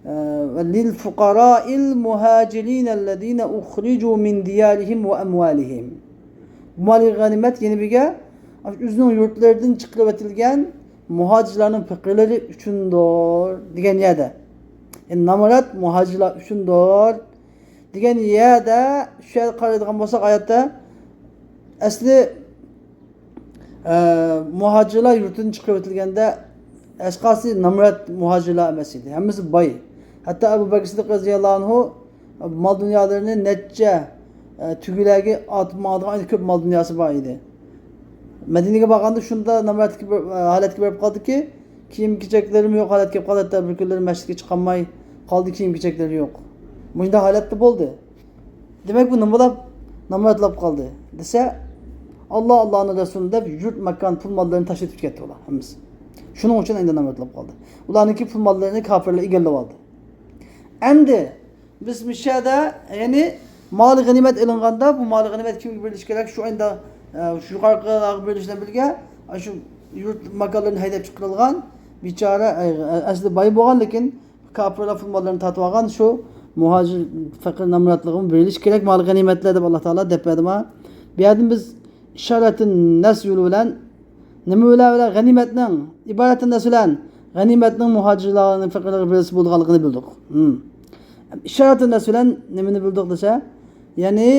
ئە، ۋە لىل فۇقارائىل مۇھاجىرىنەللەزىنە ئۇخرىجۇ مىن دىيارىھىم ۋە ئەمۋالىھىم. بۇ مالى غەنىيمەت يەنە بىرگە ئۆزىنىڭ يۇرتلىرىدىن چىقىرىۋېتىلگەن مۇھاجىرلارنىڭ پېقىرلىرى ئۈچۈندۇر دېگەن يەردە، يەنى نامرات مۇھاجىرلار ئۈچۈندۇر دېگەن يەردە، شۇ يەردە قارايدىغان بولساق، ئايەتتە ئەسلى، ئە، مۇھاجىرلار يۇرتىدىن چىقىرىۋېتىلگەندە، ھېچقايسى نامرات مۇھاجىرلار ئەمەس ئىدى. ھەممىسى باي. ھەتتا ئەبۇ بەكىر سىددىق رەزىياللاھۇ ئەنھۇ مال دۇنيالىرىنى نەچچە، ئە، تۈگىلەرگە ئارتىپ ماڭىدىغان كۆپ مال دۇنياسى بار ئىدى. مەدىنىگە بارغاندا شۇنداق نامرات ھالەتكە بېرىپ قالدىكى، كىيىم-كېچەكلىرىمۇ يوق ھالەتكە كېلىپ قالدى، ھەتتا بىر كۈنلىرى مەسچىتكە چىقالماي قالدى، كىيىم-كېچەكلىرى يوق. مۇشۇنداق ھالەتتە بولدى. دېمەك، بۇ نېمە بولاپ نامراتلاپ قالدى دېسە، ئاللا، ئاللانىڭ رەسۇلى دەپ يۇرت، ماكان، پۇل ماللىرىنى تاشلىتىپ كەتتى ئۇلار ھەممىسى. شۇنىڭ ئۈچۈن ئەمدى نامراتلاپ قالدى. ئۇلارنىڭكى پۇل ماللىرىنى كاپىرلار ئىگىلىۋالدى. ئەمدى بىز مۇشۇ يەردە، يەنى مال غەنىيمەت ئېلىنغاندا، بۇ مال غەنىيمەت كىمگە بېرىلىشى كېرەك؟ شۇ ئايدا، ئە، شۇ يۇقىرىقىلارغا بېرىلىشى بىلەن بىرگە، ئە، شۇ يۇرت ماكانلىرىنى ھەيدەپ چىقىرىلغان بىچارە، ئە، ئە، ئەسلى باي بولغان، لېكىن كاپىرلار پۇل ماللىرىنى تارتىۋالغان شۇ مۇھاجىر پەقىر نامراتلىرىغىمۇ بېرىلىشى كېرەك مال غەنىيمەتلەر دەپ ئاللا تائالا دەپ بەردى ماڭا. بۇ يەردىن بىز ئىشارەتۇن نەس يولى بىلەن نېمە بىلەن، بىلەن غەنىيمەتنىڭ، ئىبارەتۇن نەس بىلەن غەنىيمەتنىڭ مۇھاجىرلارنىڭ پەقىرلەرگە بېرىلسە بولىدىغانلىقىنى بىلدۇق. ھىم. ئىشارەتۇن نەس بىلەن نېمىنى بىلدۇق دېسە، يەنى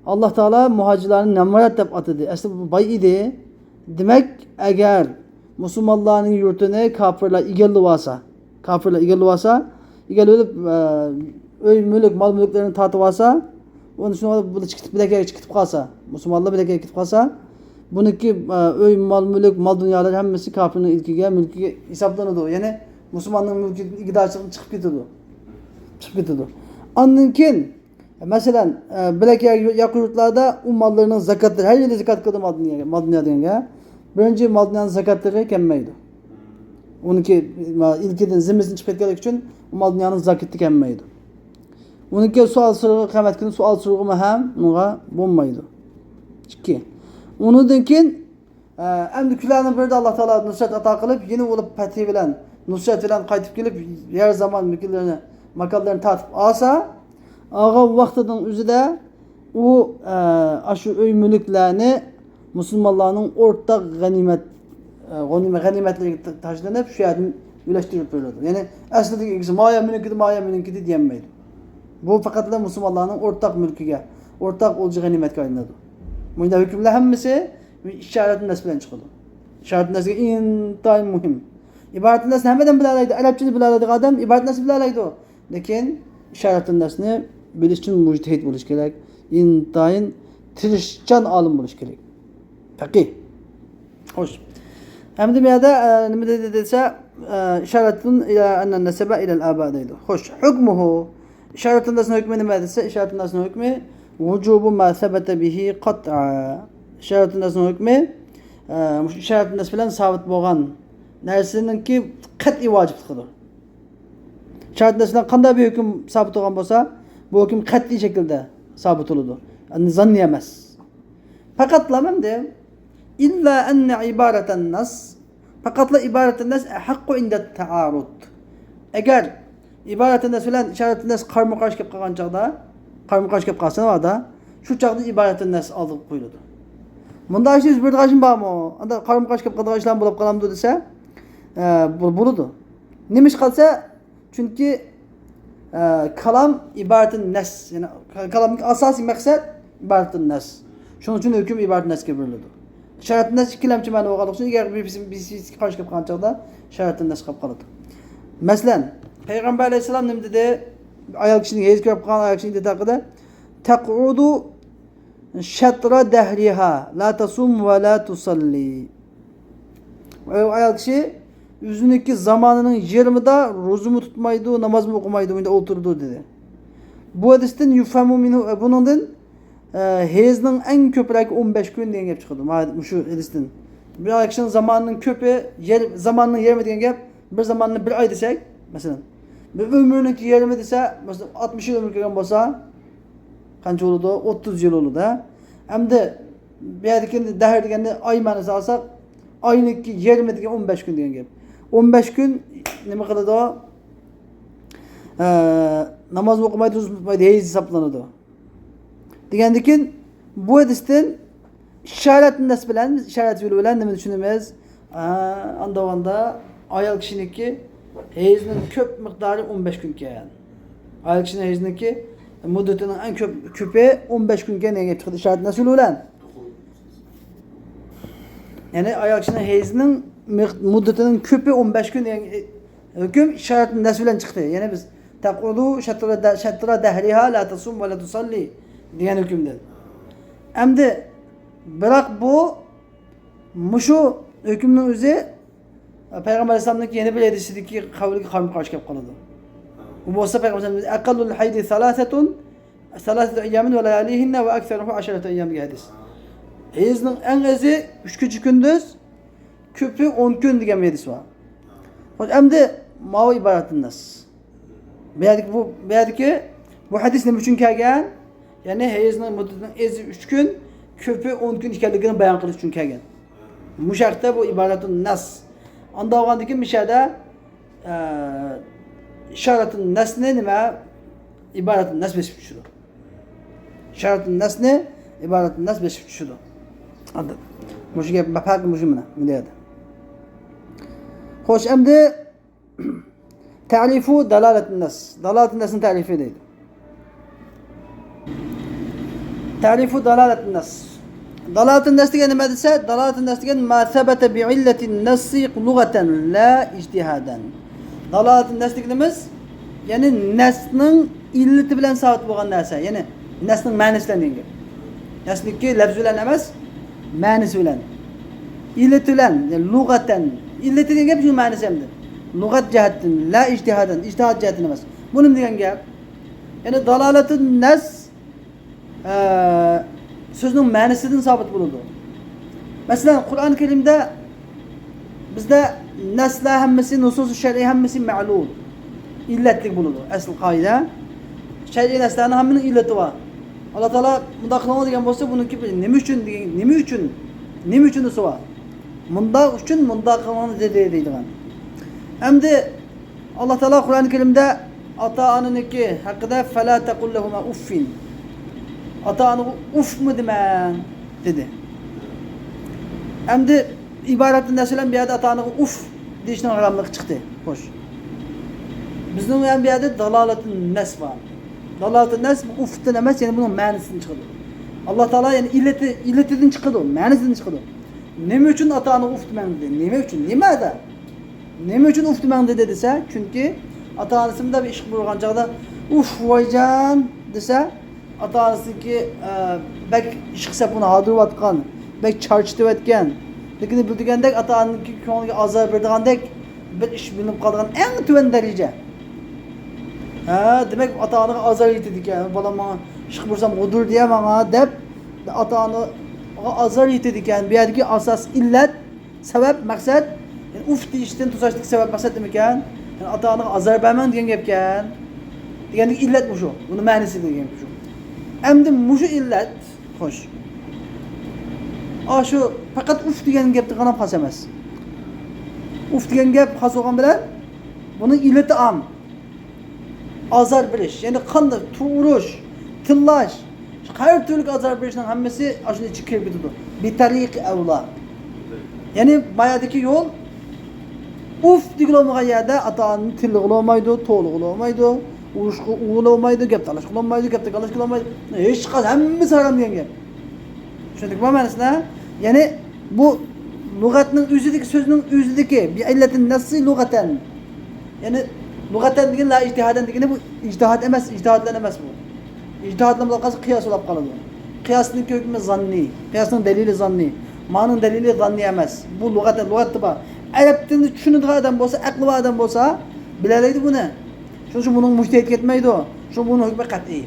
ئاللا تائالا مۇھاجىرلارنى نامرات دەپ ئاتىدى. ئەسلى بۇ باي ئىدى. دېمەك، ئەگەر مۇسۇلمانلارنىڭ يۇرتىنى كاپىرلار ئىگىلىۋالسا، كاپىرلار ئىگىلىۋالسا، ئىگىلىۋېلىپ، ئە، ئۆي مۈلۈك، مال مۈلۈكلىرىنى تارتىۋالسا، ئۇنى شۇنىڭ بىلەن چىقىپ، بىلەككە چىقىپ قالسا، مۇسۇلمانلار بىلەككە چىقىپ قالسا، بۇنىڭكى، ئە، ئۆي، مال مۈلۈك، مال دۇنيالىرى ھەممىسى كاپىرنىڭ ئىلكىگە، مۈلكىگە ھېسابلىنىدۇ. يەنى مۇسۇلماننىڭ مۈلكى ئىگىدارچىلىقىدىن چىقىپ كېتىدۇ. چىقىپ كېتىدۇ. ئاندىن كېيىن، مەسىلەن، ئە، بىلەك ياقا يۇرتلاردا ئۇ ماللىرىنىڭ زاكاتلىرى، ھەر يىلى زاكات كېلىدۇ مال دۇنياغا، مال دۇنيا دېگەنگە. بىرىنچى، مال دۇنيانىڭ زاكاتلىرى كەلمەيدۇ. ئۇنىڭكى، ما، ئىلكىدىن، زىممىسىدىن چىقىپ كەتكەنلىكى ئۈچۈن ئۇ مال دۇنيانىڭ زاكىتى كەلمەيدۇ. ئۇنىڭكى سوئال سورىغۇ، قىيامەت كۈنى سوئال سورىغۇمۇ ھەم ئۇنىڭغا بولمايدۇ. ئىككى. ئۇنىڭدىن كېيىن، ئە، ئەمدى كۈنلەرنىڭ بىرىدە ئاللا تائالا نۇسرەت ئاتا قىلىپ، يېنى بولۇپ پەتھى بىلەن، نۇسرەت بىلەن قايتىپ كېلىپ، يەر زامان مەكانلىرىنى، ماكانلىرىنى تارتىپ ئالسا، ئالغان ۋاقتىنىڭ ئۆزىدە ئۇ، ئە، ئاشۇ ئۆي مۈلۈكلەرنى مۇسۇلمانلارنىڭ ئورتاق غەنىيمەت، ئە، غەنىيمەت، غەنىيمەتلىرىگە تا-، تاشلىنىپ، شۇ يەردىن ئۈلەشتۈرۈپ بېرىلىدۇ. يەنى ئەسلىدىكى ئىگىسى، «مايا مېنىڭكىدى، مايا مېنىڭكىدى» دېيەلمەيدۇ. بۇ پەقەتلا مۇسۇلمانلارنىڭ ئورتاق مۈلكىگە، ئورتاق ئولجا غەنىيمەتكە ئايلىنىدۇ. مۇنداق ھۆكۈملەر ھەممىسى ئىشارەتۇن نەس بىلەن چىقىدۇ. ئىشارەتۇن نەس ئىنتايىن مۇھىم. ئىبارەتۇن نەسنى ھەممىدىن بىلالايدۇ. ئەرەبچىنى بىلالايدىغان ئادەم ئىبارەتۇن نەسنى بىلالايدۇ. لېكىن ئىشارەتۇن نەسنى بىلىش ئۈچۈن مۇجتەھىد بولۇش كېرەك. ئىنتايىن تىرىشچان ئالىم بولۇش كېرەك. پەقىھ. خوش. ئەمدى بۇ يەردە، ئە، نېمە دېدى دېسە، ئە، ئىشارەتۇن ئىلە ئەننە نەسەبە ئىلەل ئابا دەيدۇ. خوش. ھۆكمۇھۇ. ئىشارەتۇن نەسنىڭ ھۆكمى نېمە دېسە، ئىشارەتۇن نەسنىڭ ھۆكمى ۋۇجۇبۇ ما سەبەتە بىھى قەتئا. ئىشارەتۇن نەسنىڭ ھۆكمى، ئە، مۇشۇ ئىشارەتۇن نەس بىلەن سابىت بولغان نەرسىنىڭكى قەتئىي ۋاجىپلىقىدۇر. ئىشارەتۇن نەس بىلەن قانداق بىر ھۆكۈم سابىت بولغان بولسا، بۇ ھۆكۈم قەتئىي شەكىلدە سابىت بولىدۇ. يەنى زاننىي ئەمەس. پەقەتلا ئەمدى، ئىللا ئەننە ئىبارەتەن نەس، پەقەتلا ئىبارەتەن نەس ئەھەققۇ ئىندە تەئارۇد. ئەگەر ئىبارەتەن نەس بىلەن ئىشارەتەن نەس قارمۇ قارشى كېلىپ قالغان چاغدا، قارمۇ قارشى كېلىپ قالسا ناۋادا، شۇ چاغدا ئىبارەتەن نەس ئالدىغا قويۇلىدۇ. مۇنداق ئىشنى يۈز بېرىدىغان ئىشمۇ بارمۇ؟ ئانداق قارمۇ قارشى كېلىپ قالىدىغان ئىشلار بولۇپ قالامدۇ دېسە، ئە، بۇ-، بولىدۇ. نېمە ئىش قالسا، چۈنكى، ئە، كالام ئىبارەتۇن نەس، يەنى كالامدىكى ئاساسىي مەقسەت ئىبارەتۇن نەس. شۇنىڭ ئۈچۈن ھۆكۈم ئىبارەتۇن نەسكە بېرىلىدۇ. ئىشارەتۇن نەس ئىككىلەمچى مەنە بولغانلىقى ئۈچۈن، ئەگەر بىرسى، بىرسى قارشى كېلىپ قالغان چاغدا ئىشارەتۇن نەس قېلىپ قالىدۇ. مەسىلەن، پەيغەمبەر ئەلەيھىسسالام نېمە دېدى؟ ئايال كىشىنى ھەيز كۆرۈپ قالغان ئايال كىشىنى دېدى ھەققىدە، تەقئۇدۇ شەترە دەھرىھا، لا تەسۇم ۋە لا تۇسەللى. ئايال كىشى ئۆزىنىڭكى زامانىنىڭ يېرىمىدا روزىمۇ تۇتمايدۇ، نامازمۇ ئوقۇمايدۇ، مۇنداق ئولتۇرىدۇ دېدى. بۇ ھەدىستىن يۇفھەمۇ مىنھۇ، بۇنىڭدىن، ئە، ھەيزنىڭ ئەڭ كۆپرەك ئون بەش كۈن دېگەن گەپ چىقىدۇ. مانا مۇشۇ ھەدىستىن. بىر ئايال كىشىنىڭ زامانىنىڭ كۆپى، يېرى-، زاماننىڭ يېرىمى دېگەن گەپ، بىر زاماننى بىر ئاي دېسەك، مەسىلەن، بىر ئۆمرىنىڭكى يېرىمى دېسە، مەسىلەن، ئاتمىش يىل ئۆمۈر كۆرگەن بولسا، قانچە بولىدۇ؟ ئوتتۇز يىل بولىدۇ، ھە؟ ئەمدى بۇ يەردىكى دەھر دېگەننى ئاي مەنىسىگە ئالساق، ئاينىڭكى يېرىمى دېگەن ئون بەش كۈن دېگەن گەپ. ئون بەش كۈن نېمە قىلىدۇ؟ ئە، ناماز ئوقۇمايدۇ، روزا تۇتمايدۇ، ھەيز ھېسابلىنىدۇ. دېگەندىكىن، بۇ ھەدىستىن ئىشارەتۇن نەس بىلەن، بىز ئىشارەت يولى بىلەن نېمىنى چۈشىنىمىز؟ ئا، ئاندا ئاندا ئايال كىشىنىڭكى ھەيزنىڭ كۆپ مىقدارى ئون بەش كۈن ئىكەن. ئايال كىشىنىڭ ھەيزنىڭكى مۇددىتىنىڭ ئەڭ كۆپ، كۆپى ئون بەش كۈن ئىكەن دېگەن گەپ چىقىدۇ ئىشارەت نەس يولى بىلەن. يەنى ئايال كىشىنىڭ ھەيزنىڭ مىق-، مۇددىتىنىڭ كۆپى ئون بەش كۈن دېگەن ھۆكۈم ئىشارەت نەس بىلەن چىقتى. يەنى بىز تەقئۇدۇ شەترە دە-، شەترە دەھرىھا لا تەسۇم ۋە لا تۇسەللى دېگەن ھۆكۈمدىن. ئەمدى، بىراق بۇ مۇشۇ ھۆكۈمنىڭ ئۆزى پەيغەمبەر ئەلەيھىسسالامنىڭكى يەنە بىر ھەدىسىدىكى قەۋلىگە قارىمۇ قارشى كەپ قالىدۇ. ئۇ بولسا پەيغەمبەر ئەلەيھىسسالام، «ئەقەللۇل ھەيدى سالاسەتۇن، سالاسەتۇ ئەييامىن ۋە لەيالىھىننە ۋە ئەكسەرۇھۇ ئەشەرەتۇ ئەييام» دېگەن ھەدىس. ھەيزنىڭ ئەڭ ئېزى ئۈچ كېچە كۈندۈز، كۆپى ئون كۈن دېگەن ھەدىس بار. خوش، ئەمدى ماۋۇ ئىبارەتۇن نەس. بۇ يەردىكى، بۇ، بۇ يەردىكى بۇ ھەدىس نېمە ئۈچۈن كەلگەن؟ يەنى ھەيزنىڭ مۇددىتىنىڭ ئېزى ئۈچ كۈن، كۆپى ئون كۈن ئىكەنلىكىنى بايان قىلىش ئۈچۈن كەلگەن. مۇشۇ ھەقتە بۇ ئىبارەتۇن نەس. ئاندا بولغاندىن كېيىن مۇشۇ يەردە، ئە، ئىشارەتۇن نەسنى نېمە؟ ئىبارەتۇن نەس بېسىپ چۈشىدۇ. ئىشارەتۇن نەسنى ئىبارەتۇن نەس بېسىپ چۈشىدۇ. ئەمدى مۇشۇ گەپ پەقەت مۇشۇ مانا، مۇنداق. خوش، ئەمدى تەرىفۇ دالالەتۇن نەس. دالالەتۇن نەسنى تەرىفى دەيدۇ. تەرىفۇ دالالەتۇن نەس. دالالەتۇن نەس دېگەن نېمە دېسە، دالالەتۇن نەس دېگەن ما سەبەتە بىئىللەتىن نەسسى لۇغەتەن لا ئىجتىھادەن. دالالەتۇن نەس دېگىنىمىز، يەنى نەسنىڭ ئىللىتى بىلەن سابىت بولغان نەرسە. يەنى نەسنىڭ مەنىسى بىلەن دېگەن گەپ. نەسنىڭكى لەپزى بىلەن ئەمەس، مەنىسى بىلەن. ئىللىتى بىلەن، يەنى لۇغەتەن. ئىللىتى دېگەن گەپ شۇ مەنىسى ئەمدى. لۇغەت جەھەتتىن، لا ئىجتىھادەن، ئىجتىھاد جەھەتتىن ئەمەس. بۇ نېمە دېگەن گەپ؟ يەنى دالالەتۇن نەس، ئە، سۆزنىڭ مەنىسىدىن سابىت بولىدۇ. مەسىلەن، قۇرئان كەرىمدە بىزدە نەسلەر ھەممىسى، نۇسۇس شەرئىي ھەممىسى مەلۇل، ئىللەتلىك بولىدۇ. ئەسلى قائىدە، شەرئىي نەسلەرنىڭ ھەممىنىڭ ئىللىتى بار. ئاللا تائالا مۇنداق قىلىڭلار دېگەن بولسا، بۇنىڭكى بىر نېمە ئۈچۈن دېگەن، نېمە ئۈچۈن، نېمە ئۈچۈن دېسە بار. مۇنداق ئۈچۈن مۇنداق قىلىڭلار دېدى دەيدىغان. ئەمدى ئاللا تائالا قۇرئان كەرىمدە ئاتا-ئانىنىڭكى ھەققىدە فەلا تەقۇل لەھۇما ئۇففىن. ئاتا-ئانىغا ئۇفمۇ دېمەڭ دېدى. ئەمدى ئىبارەتۇن نەس بىلەن بۇ يەردە ئاتا-ئانىغا ئۇف دېيىشنىڭ ھاراملىقى چىقتى. خوش. بىزنىڭ ھەم بۇ يەردە دالالەتۇن نەس بار. دالالەتۇن نەس بۇ ئۇفتىن ئەمەس، يەنى بۇنىڭ مەنىسىدىن چىقىدۇ. ئاللا تائالا يەنى ئىللىتى، ئىللىتىدىن چىقىدۇ، مەنىسىدىن چىقىدۇ. نېمە ئۈچۈن ئاتا-ئانىغا ئۇف دېمەڭ دېدى؟ نېمە ئۈچۈن؟ نېمە ئەدە؟ نېمە ئۈچۈن ئۇف دېمەڭ دېدى دېسە، چۈنكى ئاتا-ئانىسى مۇنداق بىر ئىشقا بۇيرۇغان چاغدا، «ئۇف، ۋايجان» دېسە، ئاتا-ئانىسىنىڭكى، ئە، بەك ئىشقا سەپۇنى ھاردۇرۇۋاتقان، بەك چارچىتىۋەتكەن، لېكىن بىلىدىگەندەك ئاتا-ئانىنىڭكى كۆڭلىگە ئازار بېرىدىغاندەك بىر ئىش بىلىنىپ قالىدىغان ئەڭ تۆۋەن دەرىجە. ھە، دېمەك، ئاتا-ئانىغا ئازار يېتىدىكەن، بالام ماڭا ئىشقا بۇيرۇسام غۇدۇر دېيە ماڭا دەپ، ئاتا-ئانىغا ئازار يېتىدىكەن. بۇ يەردىكى ئاساس ئىللەت، سەۋەب، مەقسەت، يەنى ئۇف دېيىشتىن توساشتىكى سەۋەب، مەقسەت نېمىكەن؟ يەنى ئاتا-ئانىغا ئازار بەرمەڭ دېگەن گەپكەن. دېگەندىكى ئىللەت مۇشۇ. بۇنىڭ مەنىسى دېگەن گەپ شۇ. ئەمدى مۇشۇ ئىللەت، خوش. ئاشۇ پەقەت ئۇف دېگەن گەپتە غەلەپ خاس ئەمەس. ئۇف دېگەن گەپ خاس بولغان بىلەن بۇنىڭ ئىللىتى ئام. ئازار بېرىش، يەنى قانداق، تۇ-، ئۇرۇش، تىللاش، ھەر تۈرلۈك ئازار بېرىشنىڭ ھەممىسى ئاشۇنىڭ ئىچىگە كىرىپ كېتىدۇ. بىتەرىقى ئەۋلا. يەنى بايادىكى يول، ئۇف دېگىلى بولمىغان يەردە ئاتا-ئانىنى تىللىغىلى بولمايدۇ، توۋلىغىلى بولمايدۇ، ئۇرۇشقا، ئۇرغىلى بولمايدۇ، گەپ تالاشقىلى بولمايدۇ، گەپ تاكاللاشقىلى بولمايدۇ. ھېچقانداق، ھەممىسى ھارام دېگەن گەپ. چۈشەندىڭىزمۇ مەنىسىنى؟ يەنى بۇ لۇغەتنىڭ ئۆزىدىكى، سۆزنىڭ ئۆزىدىكى بىئىللەتىن نەسسى لۇغەتەن. يەنى لۇغەتەن دېگەن لا ئىجتىھادەن دېگىنى بۇ ئىجتىھاد ئەمەس، ئىجتىھادلان ئەمەس بۇ. ئىجتىھادلان بولۇپ قالسا قىياس بولۇپ قالىدۇ. قىياسنىڭ ھۆكمى زاننىي، قىياسنىڭ دەلىلى زاننىي. مانىڭ دەلىلى زاننىي ئەمەس. بۇ لۇغەتتە، لۇغەتتە بار. ئەرەب تىلىنى چۈشىنىدىغان ئادەم بولسا، ئەقلى بار ئادەم بولسا بىلەلەيدۇ بۇنى. شۇنىڭ ئۈچۈن بۇنىڭ مۇجتەھىد كەتمەيدۇ. شۇ بۇنىڭ ھۆكمى قەتئىي.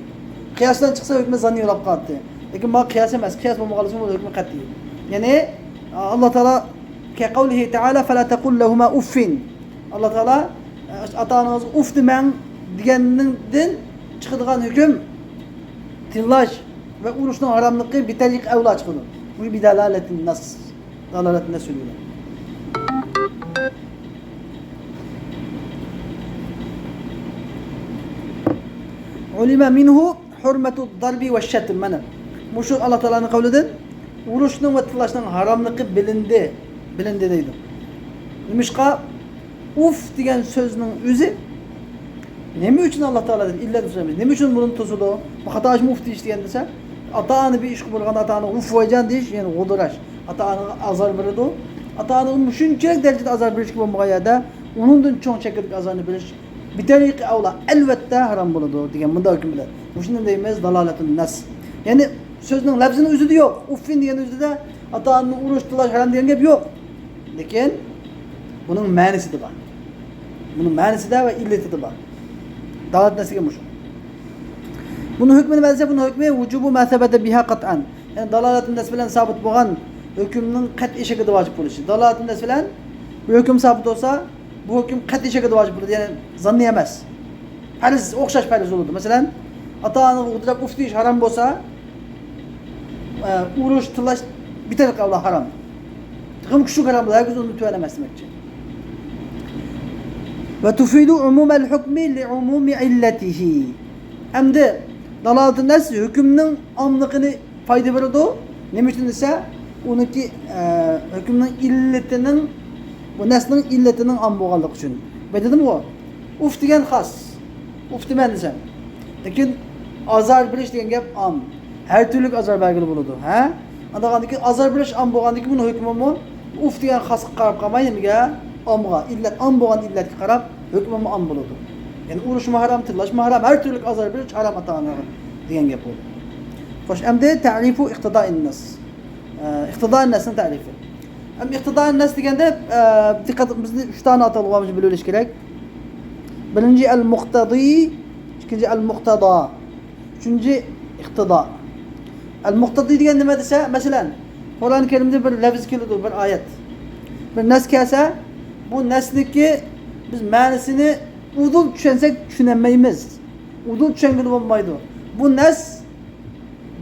قىياسلان چىقسا ھۆكمى زاننىي بولۇپ قالاتتى. لېكىن مانا قىياس ئەمەس، قىياس بولمىغانلىقى ئۈچۈن بۇنىڭ ھۆكمى قەتئىي. يەنى ئاللا تائالا كەقەۋلىھى تائالا فەلا تەقۇل لەھۇما ئۇففىن. ئاللا تائالا ئاتا-ئانىڭىزغا ئۇف دېمەڭ دېگەندىن چىقىدىغان ھۆكۈم تىللاش ۋە ئۇرۇشنىڭ ھاراملىقى بىتەرىقى ئەۋلا چىقىدۇ. بۇ بىدالالەتىن نەس. دالالەت نەس يولى بىلەن. ئۇلىمە مىنھۇ ھۇرمەتۇ دەربى ۋە شەتم. مانا مۇشۇ ئاللا تائالانىڭ قەۋلىدىن ئۇرۇشنىڭ ۋە تىللاشنىڭ ھاراملىقى بىلىندى، بىلىندى دەيدۇ. نېمىشقا؟ ئۇف دېگەن سۆزنىڭ ئۆزى نېمە ئۈچۈن ئاللا تائالادىن ئىللەت سورىمىز؟ نېمە ئۈچۈن بۇنى توسىدۇ؟ بۇ خاتا ئىشمۇ ئۇف دېيىش دېگەن دېسە، ئاتا-ئانا بىر ئىشقا بۇيرۇغاندا ئاتا-ئانىغا ئۇف ۋايجان دېيىش، يەنى غودۇراش. ئاتا-ئانىغا ئازار بېرىدۇ. ئاتا-ئانىغا مۇشۇنچىلىك دەرىجىدە ئازار بېرىشكە بولمىغان يەردە ئۇنىڭدىن چوڭ چەكلىك ئازارنى بېرىش بىتەرىقى ئەۋلا، ئەلۋەتتە ھارام بولىدۇ دېگەن مۇنداق ھۆكۈم بىلەن. مۇشۇنى دەيمىز دالالەتۇن نەس. يەنى سۆزنىڭ لەپزىنىڭ ئۆزىدە يوق. ئۇففىن دېگەن ئۆزىدە ئاتا-ئانىنى ئۇرۇش، تىللاش ھارام دېگەن گەپ يوق. لېكىن بۇنىڭ مەنىسىدە بار. بۇنىڭ مەنىسىدە ۋە ئىللىتىدە بار. دالالەت نەسلىگە مۇشۇ. بۇنىڭ ھۆكمى نېمە دېسە، بۇنىڭ ھۆكمى ۋۇجۇبۇ ما سەبەتە بىھا قەتئەن. يەنى دالالەتۇ نەس بىلەن سابىت بولغان ھۆكۈمنىڭ قەتئىي شەكىلدە ۋاجىپ بولۇشى. دالالەتۇ نەس بىلەن بىر ھۆكۈم سابىت بولسا، بۇ ھۆكۈم قەتئىي شەكىلدە ۋاجىپ بولىدۇ، يەنى زاننىي ئەمەس. پەرز، ئوخشاش پەرز بولىدۇ. مەسىلەن، ئاتا-ئانىغا غۇدراپ ئۇف دېيىش ھارام بولسا، ئە، ئۇرۇش، تىللاش بىتەرەپ ھارام. تېخىمۇ كۈچلۈك ھارام بولىدۇ، ھەرگىز ئۇنىڭدىن تۆۋەن ئەمەس دېمەكچى. ۋە تۇفىدۇ ئۇمۇمەل ھۇكمى لىئۇمۇمى ئىللەتىھى. ئەمدى دالالەتۇ نەس ھۆكۈمنىڭ ئاملىقىنى پايدا بېرىدۇ. نېمە ئۈچۈن دېسە، ئۇنىڭكى، ئە، ھۆكۈمنىڭ ئىللىتىنىڭ، بۇ نەسنىڭ ئىللىتىنىڭ ئام بولغانلىقى ئۈچۈن. بەك دېدىمغۇ، ئۇف دېگەن خاس. ئۇف دېمەن دېسەم. لېكىن ئازار بېرىش دېگەن گەپ ئام. ھەر تۈرلۈك ئازار بەرگىلى بولىدۇ. ھە؟ ئاندىن كېيىن ئازار بېرىش ئام بولغاندىن كېيىن بۇنىڭ ھۆكمىمۇ ئۇف دېگەن خاسقا قاراپ قالماي، نېمىگە؟ ئامغا، ئىللەت ئام بولغان ئىللەتكە قاراپ ھۆكمىمۇ ئام بولىدۇ. يەنى ئۇرۇشمۇ ھارام، تىللاشمۇ ھارام، ھەر تۈرلۈك ئازار بېرىش ھارام ئاتا-ئانىغا دېگەن گەپ بولدى. خوش، ئەمدى تەرىپۇ ئىقتىدائىن نەس. ئە، ئىقتىدائىن نەسنىڭ تەرىپى. ئەمدى ئىقتىدائىن نەس دېگەندە، ئە، دىققەت، بىزدە ئۈچ دانە ئاتالغۇ بار، بىلىش كېرەك. بىرىنچى ئەل مۇقتەدى، ئىككىنچى ئەل مۇقتەدا، ئۈچىنچى ئىقتىدا. ئەل مۇقتەدى دېگەن نېمە دېسە، مەسىلەن، قۇرئان كەرىمدە بىر لەپز كېلىدۇ، بىر ئايەت. بىر نەس كەلسە، بۇ نەسنىكى بىز مەنىسىنى ئۇدۇل چۈشەنسەك چۈشىنەلمەيمىز. ئۇدۇل چۈشەنگىلى بولمايدۇ. بۇ نەس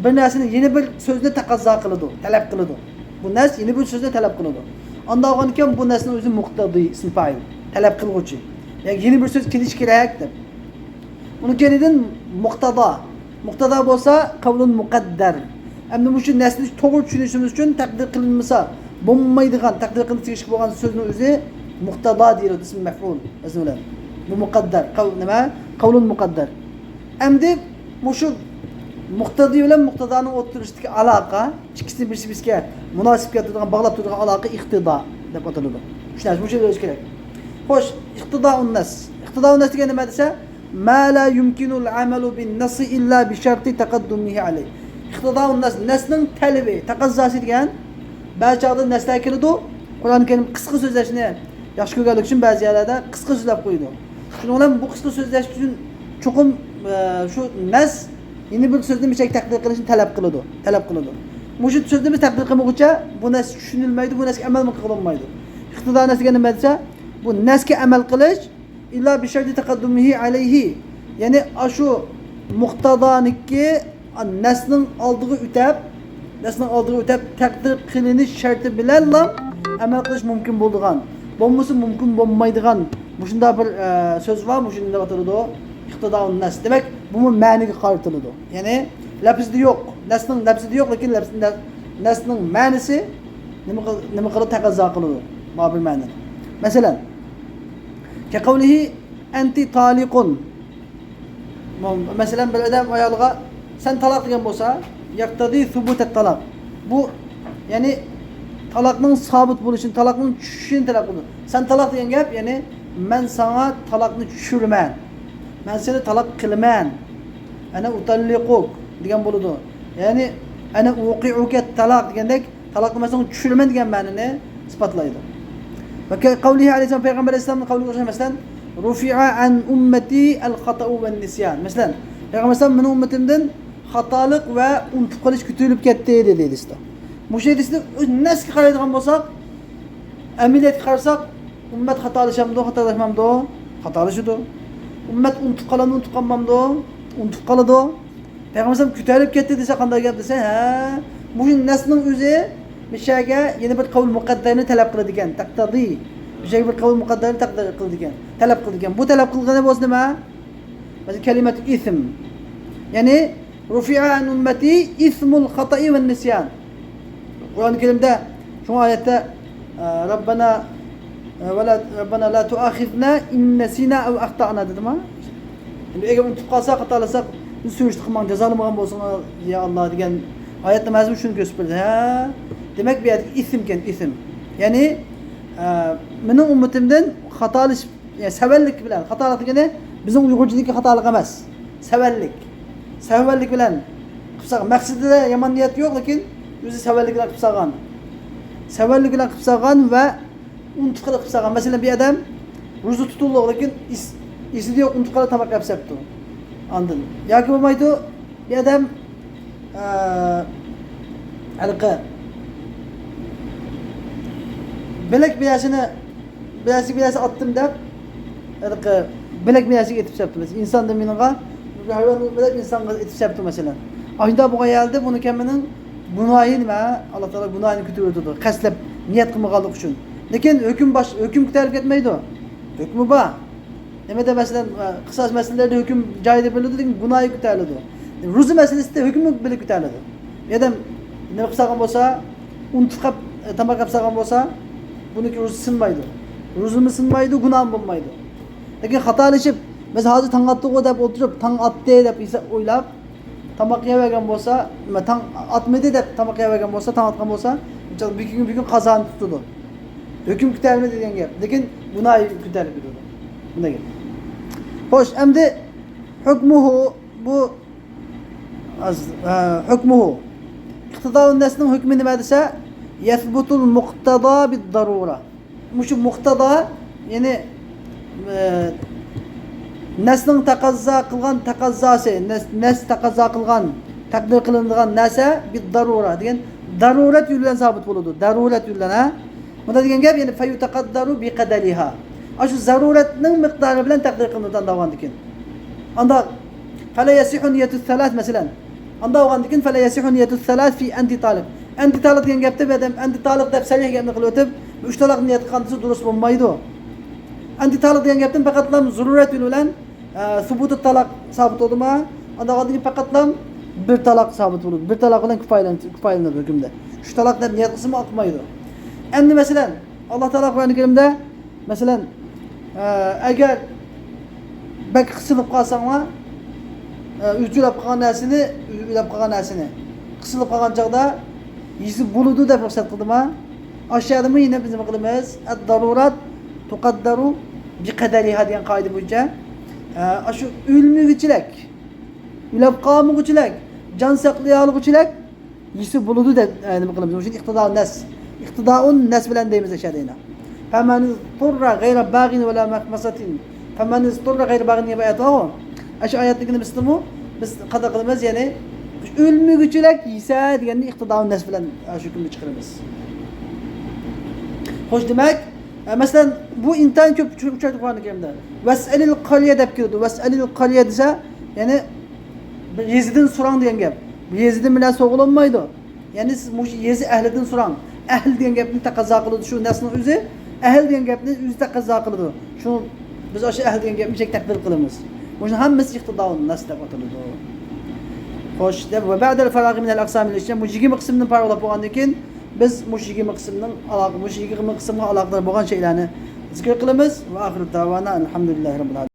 بىر نەرسىنى، يەنە بىر سۆزنى تەقەززا قىلىدۇ، تەلەپ قىلىدۇ. بۇ نەس يەنە بىر سۆزنى تەلەپ قىلىدۇ. ئانداق بولغاندىكىن بۇ نەسنىڭ ئۆزى مۇقتەدى، ئىسمى پائىل، تەلەپ قىلغۇچى. يەنى يەنە بىر سۆز كېلىشى كېرەك دەپ. ئۇنىڭ كەينىدىن مۇقتادا. مۇقتادا بولسا قەۋلۇن مۇقەددەر. ئەمدى مۇشۇ نەسنى توغرا چۈشىنىشىمىز ئۈچۈن تەقدىر قىلىنمىسا بولمايدىغان، تەقدىر قىلىنىشقا تېگىشلىك بولغان سۆزنىڭ ئۆزى مۇقتادا دېيىلىدۇ، ئىسمى مەفئۇل ۋەزنى بىلەن. بۇ مۇقەددەر، قەۋ-، نېمە؟ قەۋلۇن مۇقەددەر. ئەمدى مۇشۇ مۇقتەدى بىلەن مۇقتەدانىڭ ئوتتۇرىسىدىكى ئالاقە، ئىككىسىنى بىرسى بىرسىگە مۇناسىپ كەلتۈرىدىغان، باغلاپ تۇرىدىغان ئالاقە ئىقتىدا دەپ ئاتىلىدۇ. شۇ نەرسە، مۇشۇ بىلىش كېرەك. خوش، ئىقتىدائۇن نەس. ئىقتىدائۇن نەس دېگەن نېمە دېسە، ما لا يمكن العمل بالنص إلا بشرط تقدمه عليه. ئىقتىدائۇن نەس، نەسنىڭ تەلىپى، تەقەززاسى دېگەن، بەزى چاغدا نەسلەر كېلىدۇ، قۇرئان كەرىم قىسقا سۆزلەشنى ياخشى كۆرگەنلىكى ئۈچۈن بەزى يەرلەردە قىسقا سۆزلەپ قويىدۇ. شۇنىڭ بىلەن بۇ قىسقا سۆزلەش ئۈچۈن چوقۇم، ئە، شۇ نەس يەنە بىر سۆزنى مىشەك تەقدىر قىلىشنى تەلەپ قىلىدۇ، تەلەپ قىلىدۇ. مۇشۇ سۆزنى بىز تەقدىر قىلمىغۇچە بۇ نەس چۈشىنىلمەيدۇ، بۇ نەسكە ئەمەلمۇ قىلىنمايدۇ. ئىقتىدا نەس دېگەن نېمە دېسە، بۇ نەسكە ئەمەل قىلىش، ئىللا بىشەرتى تەقەددۇمىھى ئەلەيھى، يەنى ئاشۇ مۇقتادانىكى نەسنىڭ ئالدىغا ئۆتەپ، نەسنىڭ ئالدىغا ئۆتەپ تەقدىر قىلىنىش شەرتى بىلەنلا ئەمەل قىلىش مۇمكىن بولىدىغان، بولمىسا مۇمكىن بولمايدىغان مۇشۇنداق بىر، ئە، سۆز بار، مۇشۇنى دەپ ئاتىلىدۇ ئىقتىدائۇن نەس. دېمەك، بۇمۇ مەنىگە قارىتىلىدۇ. يەنى لەپزىدە يوق، نەسنىڭ لەپزىدە يوق، لېكىن لەپز-، نە-، نەسنىڭ مەنىسى نېمە قىل-، نېمە قىلىدۇ؟ تەقەززا قىلىدۇ. بۇ بىر مەنىدە. مەسىلەن، كەقەۋلىھى ئەنتى تالىقۇن. مەسىلەن، بىر ئادەم ئايالىغا سەن تالاق دېگەن بولسا، يەقتەدى سۇبۇتەت تالاق. بۇ، يەنى تالاقنىڭ سابىت بولۇشىنى، تالاقنىڭ چۈشۈشىنى تەلەپ قىلىدۇ. سەن تالاق دېگەن گەپ، يەنى مەن ساڭا تالاقنى چۈشۈرىمەن. مەن سېنى تالاق قىلىمەن. ئەنە ئۇتەللىقۇك دېگەن بولىدۇ. يەنى ئەنە ئۇقىئۇكە تالاق دېگەندەك، تالاقنى مەن ساڭا چۈشۈرىمەن دېگەن مەنىنى ئىسپاتلايدۇ. ۋە كە-، قەۋلىھى ئەلەيھىسسالام، پەيغەمبەر ئەلەيھىسسالامنىڭ قەۋلىگە ئوخشاش، مەسىلەن، رۇفىئە ئەن ئۇممەتى ئەل خاتائۇ ۋەن نىسيان. مەسىلەن، پەيغەمبەر ئەلەيھىسسالام مېنىڭ ئۈممىتىمدىن خاتالىق ۋە ئۇنتۇپ قېلىش كۆتۈرۈلۈپ كەتتى دېدى ھەدىستە. مۇشۇ ھەدىسنى ئۆز نەسكە قارايدىغان بولساق، ئەمەلىيەتكە قارىساق، ئۈممەت خاتالىشامدۇ، خاتالاشمامدۇ؟ خاتالىشىدۇ. ئۈممەت ئۇنتۇپ قالامدۇ، ئۇنتۇپ قالمامدۇ؟ ئۇنتۇپ قالىدۇ. پەيغەمبەر ئەلەيھىسسالام كۆتۈرۈلۈپ كەتتى دېسە، قانداق گەپ دېسە، ھە، مۇشۇ نەسنىڭ ئۆزى مۇشۇ يەرگە يەنە بىر قەۋل مۇقەددەرنى تەلەپ قىلىدىكەن، تەقتەدى. مۇشۇ يەرگە بىر قەۋل مۇقەددەرنى تەقدىر قىلىدىكەن، تەلەپ قىلىدىكەن. بۇ تەلەپ قىلغىنى بولسا نېمە؟ مەسىلەن، كەلىمەتۇ ئىسم. يەنى، رۇفىئە ئەن ئۈممەتى ئىسمۇل خاتائى ۋەن نىسيان. قۇرئان كەرىمدە شۇ ئايەتتە، ئە، رەببەنا، ئە، ۋە لا، رەببەنا لا تۇئاخىزنا ئىن نەسىنا ئەۋ ئەختەئنا دېدىما؟ ئەمدى ئەگەر ئۇنتۇپ قالساق، خاتالىساق، بىزنى سۈرۈشتە قىلماڭ، جازالىمىغان بولسىڭىز يا ئاللا دېگەن ئايەتنىڭ مەزمۇنى شۇنى كۆرسىتىپ بەردى. ھە؟ دېمەك، بۇ يەردىكى ئىسىمكەن، ئىسىم. يەنى، ئە، مېنىڭ ئۈممىتىمدىن خاتالىشىپ، يەنى سەۋەنلىك بىلەن، خاتالىق دېگىنى بىزنىڭ ئۇيغۇرچىدىكى خاتالىق ئەمەس. سەۋەنلىك. سەۋەنلىك بىلەن قىلساق، مەقسىتىدە يامان نىيەت يوق، لېكىن ئۆزى سەۋەنلىك بىلەن قىلساغان. سەۋەنلىك بىلەن قىلىپ سالغان ۋە ئۇنتۇپ قېلىپ قىلىپ سالغان. مەسىلەن، بىر ئادەم روزا تۇتۇۋالغان، لېكىن ئېس-، ئېسىدە يوق، ئۇنتۇپ قېلىپ تاماق يەپ سەپتۇ. ئاندىن ياكى بولمايدۇ، بىر ئادەم، ئە، ھېلىقى بىلەك بىلەسىنى، بىلەسى، بىلەسى ئاتتىم دەپ، ھېلىقى بىلەك بىلەسىگە ئېتىپ سەپتۇ. مەسىلەن، ئىنساندىن مېنىڭغا ھايۋان بىلەپ ئىنسانغا ئېتىپ سەپتۇ، مەسىلەن. ئاشۇنداق بولغان يەردە بۇنى كەمىنىڭ گۇناھى نېمە؟ ئاللا تائالا گۇناھىنى كۆتۈرۈۋېتىدۇ، قەستلەپ نىيەت قىلمىغانلىقى ئۈچۈن. لېكىن ھۆكۈم باش-، ھۆكۈم كۆتەرىلىپ كەتمەيدۇ. ھۆكمى بار. نېمىدە، مەسىلەن، قىساس مەسىلىلەردە ھۆكۈم جايىدا بېرىلىدۇ، لېكىن گۇناھى كۆتەرىلىدۇ. روزا مەسىلىسىدە ھۆكۈم بىللە كۆتەرىلىدۇ. بىر ئادەم نېمە قىلىپ سالغان بولسا، ئۇنتۇپ قېلىپ، تاماق يەپ سالغان بولسا، بۇنىڭكى روزىسى سىنمايدۇ. روزىمۇ سىنمايدۇ، گۇناھمۇ بولمايدۇ. لېكىن خاتالىشىپ، بىز ھازىر تاڭ ئاتتىغۇ دەپ ئولتۇرۇپ، تاڭ ئاتتى دەپ ئويلاپ، تاماق يەۋەرگەن بولسا، نېمە، تاڭ ئاتمىدى دەپ تاماق يەۋەرگەن بولسا، تاڭ ئاتقان بولسا، بۈگۈن، بۈگۈن قازانى تۇتىدۇ. ھۆكۈم كۆتەرمىدى دېگەن گەپ. لېكىن گۇناھى كۆتەرىلىپ كېتىدۇ. بۇنداق گەپ. خوش، ئەمدى ھۆكمۇھۇ، بۇ، ئە، ھۆكمۇھۇ. ئىقتىدائۇن نەسنىڭ ھۆكمى نېمە دېسە، يەسبۇتۇل مۇقتەدا بىد دارۇرە. مۇشۇ مۇقتەدا، يەنى، ئە، نەسنىڭ تەقەززا قىلغان تەقەززاسى، نەس، نەس تەقەززا قىلغان، تەقدىر قىلىنىدىغان نەرسە بىد دارۇرە دېگەن دارۇرەت يولى بىلەن سابىت بولىدۇ. دارۇرەت يولى بىلەن، ھە؟ بۇندا دېگەن گەپ، يەنى فەيۇتەقەددارۇ بىقەدەرىھا. ئاشۇ زەرۇرەتنىڭ مىقدارى بىلەن تەقدىر قىلىنىدۇ ئاندىغاندىكىن. ئانداق، فەلا يەسىھۇ نىيەتۇ سەلەس، مەسىلەن. ئانداق بولغاندىكىن، فەلا يەسىھۇ نىيەتۇ سەلەس فى ئەنتى تالىق. ئەنتى تالىق دېگەن گەپتە بۇ ئادەم ئەنتى تالىق دەپ سەرىھ گەپنى قىلىۋېتىپ، ئۈچ تالاق نىيەت قىلغان دېسە دۇرۇس بولمايدۇ. ئەنتى تالىق دېگەن گەپتىن پەقەتلا زۇرۇرەت يولى بىلەن، ئە، سۇبۇتۇ تالاق سابىت بولدىمۇ؟ ئانداق بولغاندىكىن پەقەتلا بىر تالاق سابىت بولىدۇ. بىر تالاق بىلەن كۇپايىلىنىدۇ، كۇپايىلىنىدۇ ھۆكۈمدە. ئۈچ تالاق دەپ نىيەت قىلسىمۇ ئاقمايدۇ. ئەمدى مەسىلەن، ئاللا تائالا قۇرئان كەرىمدە، مەسىلەن، ئە، ئەگەر بەك قىسىلىپ قالساڭلار، ئە، ئۆچۈرۈپ قالغان نەرسىنى، ئۆلۈپ قالغان نەرسىنى، قىسىلىپ قالغان چاغدا يېسە بولىدۇ دەپ رۇخسەت قىلدىمۇ؟ ئاشۇ يەردىمۇ يەنە بىز نېمە قىلىمىز؟ ئەد دارۇرات تۇقەددەرۇ بىقەدەرىھا دېگەن قائىدە بويىچە، ئە، ئاشۇ ئۆلمىگۈچىلىك، ئۆلۈپ قالمىغۇچىلىك، جان ساقلىيالىغۇچىلىك يېسە بولىدۇ دەپ، ئە، نېمە قىلىمىز؟ مۇشۇنى ئىقتىدائۇن نەس. ئىقتىدائۇن نەس بىلەن دەيمىز ئەشەدە يەنە. فەمەن ئىزتۇررە غەيرە باغىن ۋەلا مەخمەسەتىن. فەمەن ئىزتۇررە غەيرە باغىن دېگەن ئايەت بارغۇ. ئاشۇ ئايەتنىڭكىنى بىزمۇ، بىز قانداق قىلىمىز؟ يەنى، ئۆلمىگۈچىلىك يېسە دېگەننى ئىقتىدائۇن نەس بىلەن، ئە، شۇ ھۆكۈمنى چىقىرىمىز. خوش، دېمەك، ئە، مەسىلەن، بۇ ئىنتايىن كۆپ ئۇچ-، ئۇچرايدۇ قۇرئان كەرىمدە. ۋەسئەلىل قارىيە دەپ كېلىدۇ. ۋەسئەلىل قارىيە دېسە، يەنى، بىر يېزىدىن سوراڭ دېگەن گەپ. بۇ يېزىدىن بىلەن سورىغىلى بولمايدۇ. يەنى سىز مۇشۇ يېزا ئەھلىدىن سوراڭ. ئەھلى دېگەن گەپنى تەقەززا قىلىدۇ شۇ نەسنىڭ ئۆزى. ئەھلى دېگەن گەپنى ئۆزى تەقەززا قىلىدۇ. شۇ، بىز ئاشۇ ئەھلى دېگەن گەپنى چەك تەقدىر قىلىمىز. مۇشۇ ھەممىسى ئىقتىدائۇن نەس دەپ ئاتىلىدۇ. خوش، دەپ، ۋە بەدەل فاراغى مىنەل ئەقسامىل ئىشرە، مۇشۇ يىگىرمە قىسىمدىن پارىغ بولغاندىن كېيىن، بىز مۇشۇ يىگىرمە قىسىمنىڭ ئالاقە-، مۇشۇ يىگىرمە قىسىمغا ئالاقىدار بولغان شەيئىلەرنى زىكىر قىلىمىز. ۋە ئاخىرۇ دەۋانا ئەلھەمدۇلىللاھى رەببىل ئالەمىن.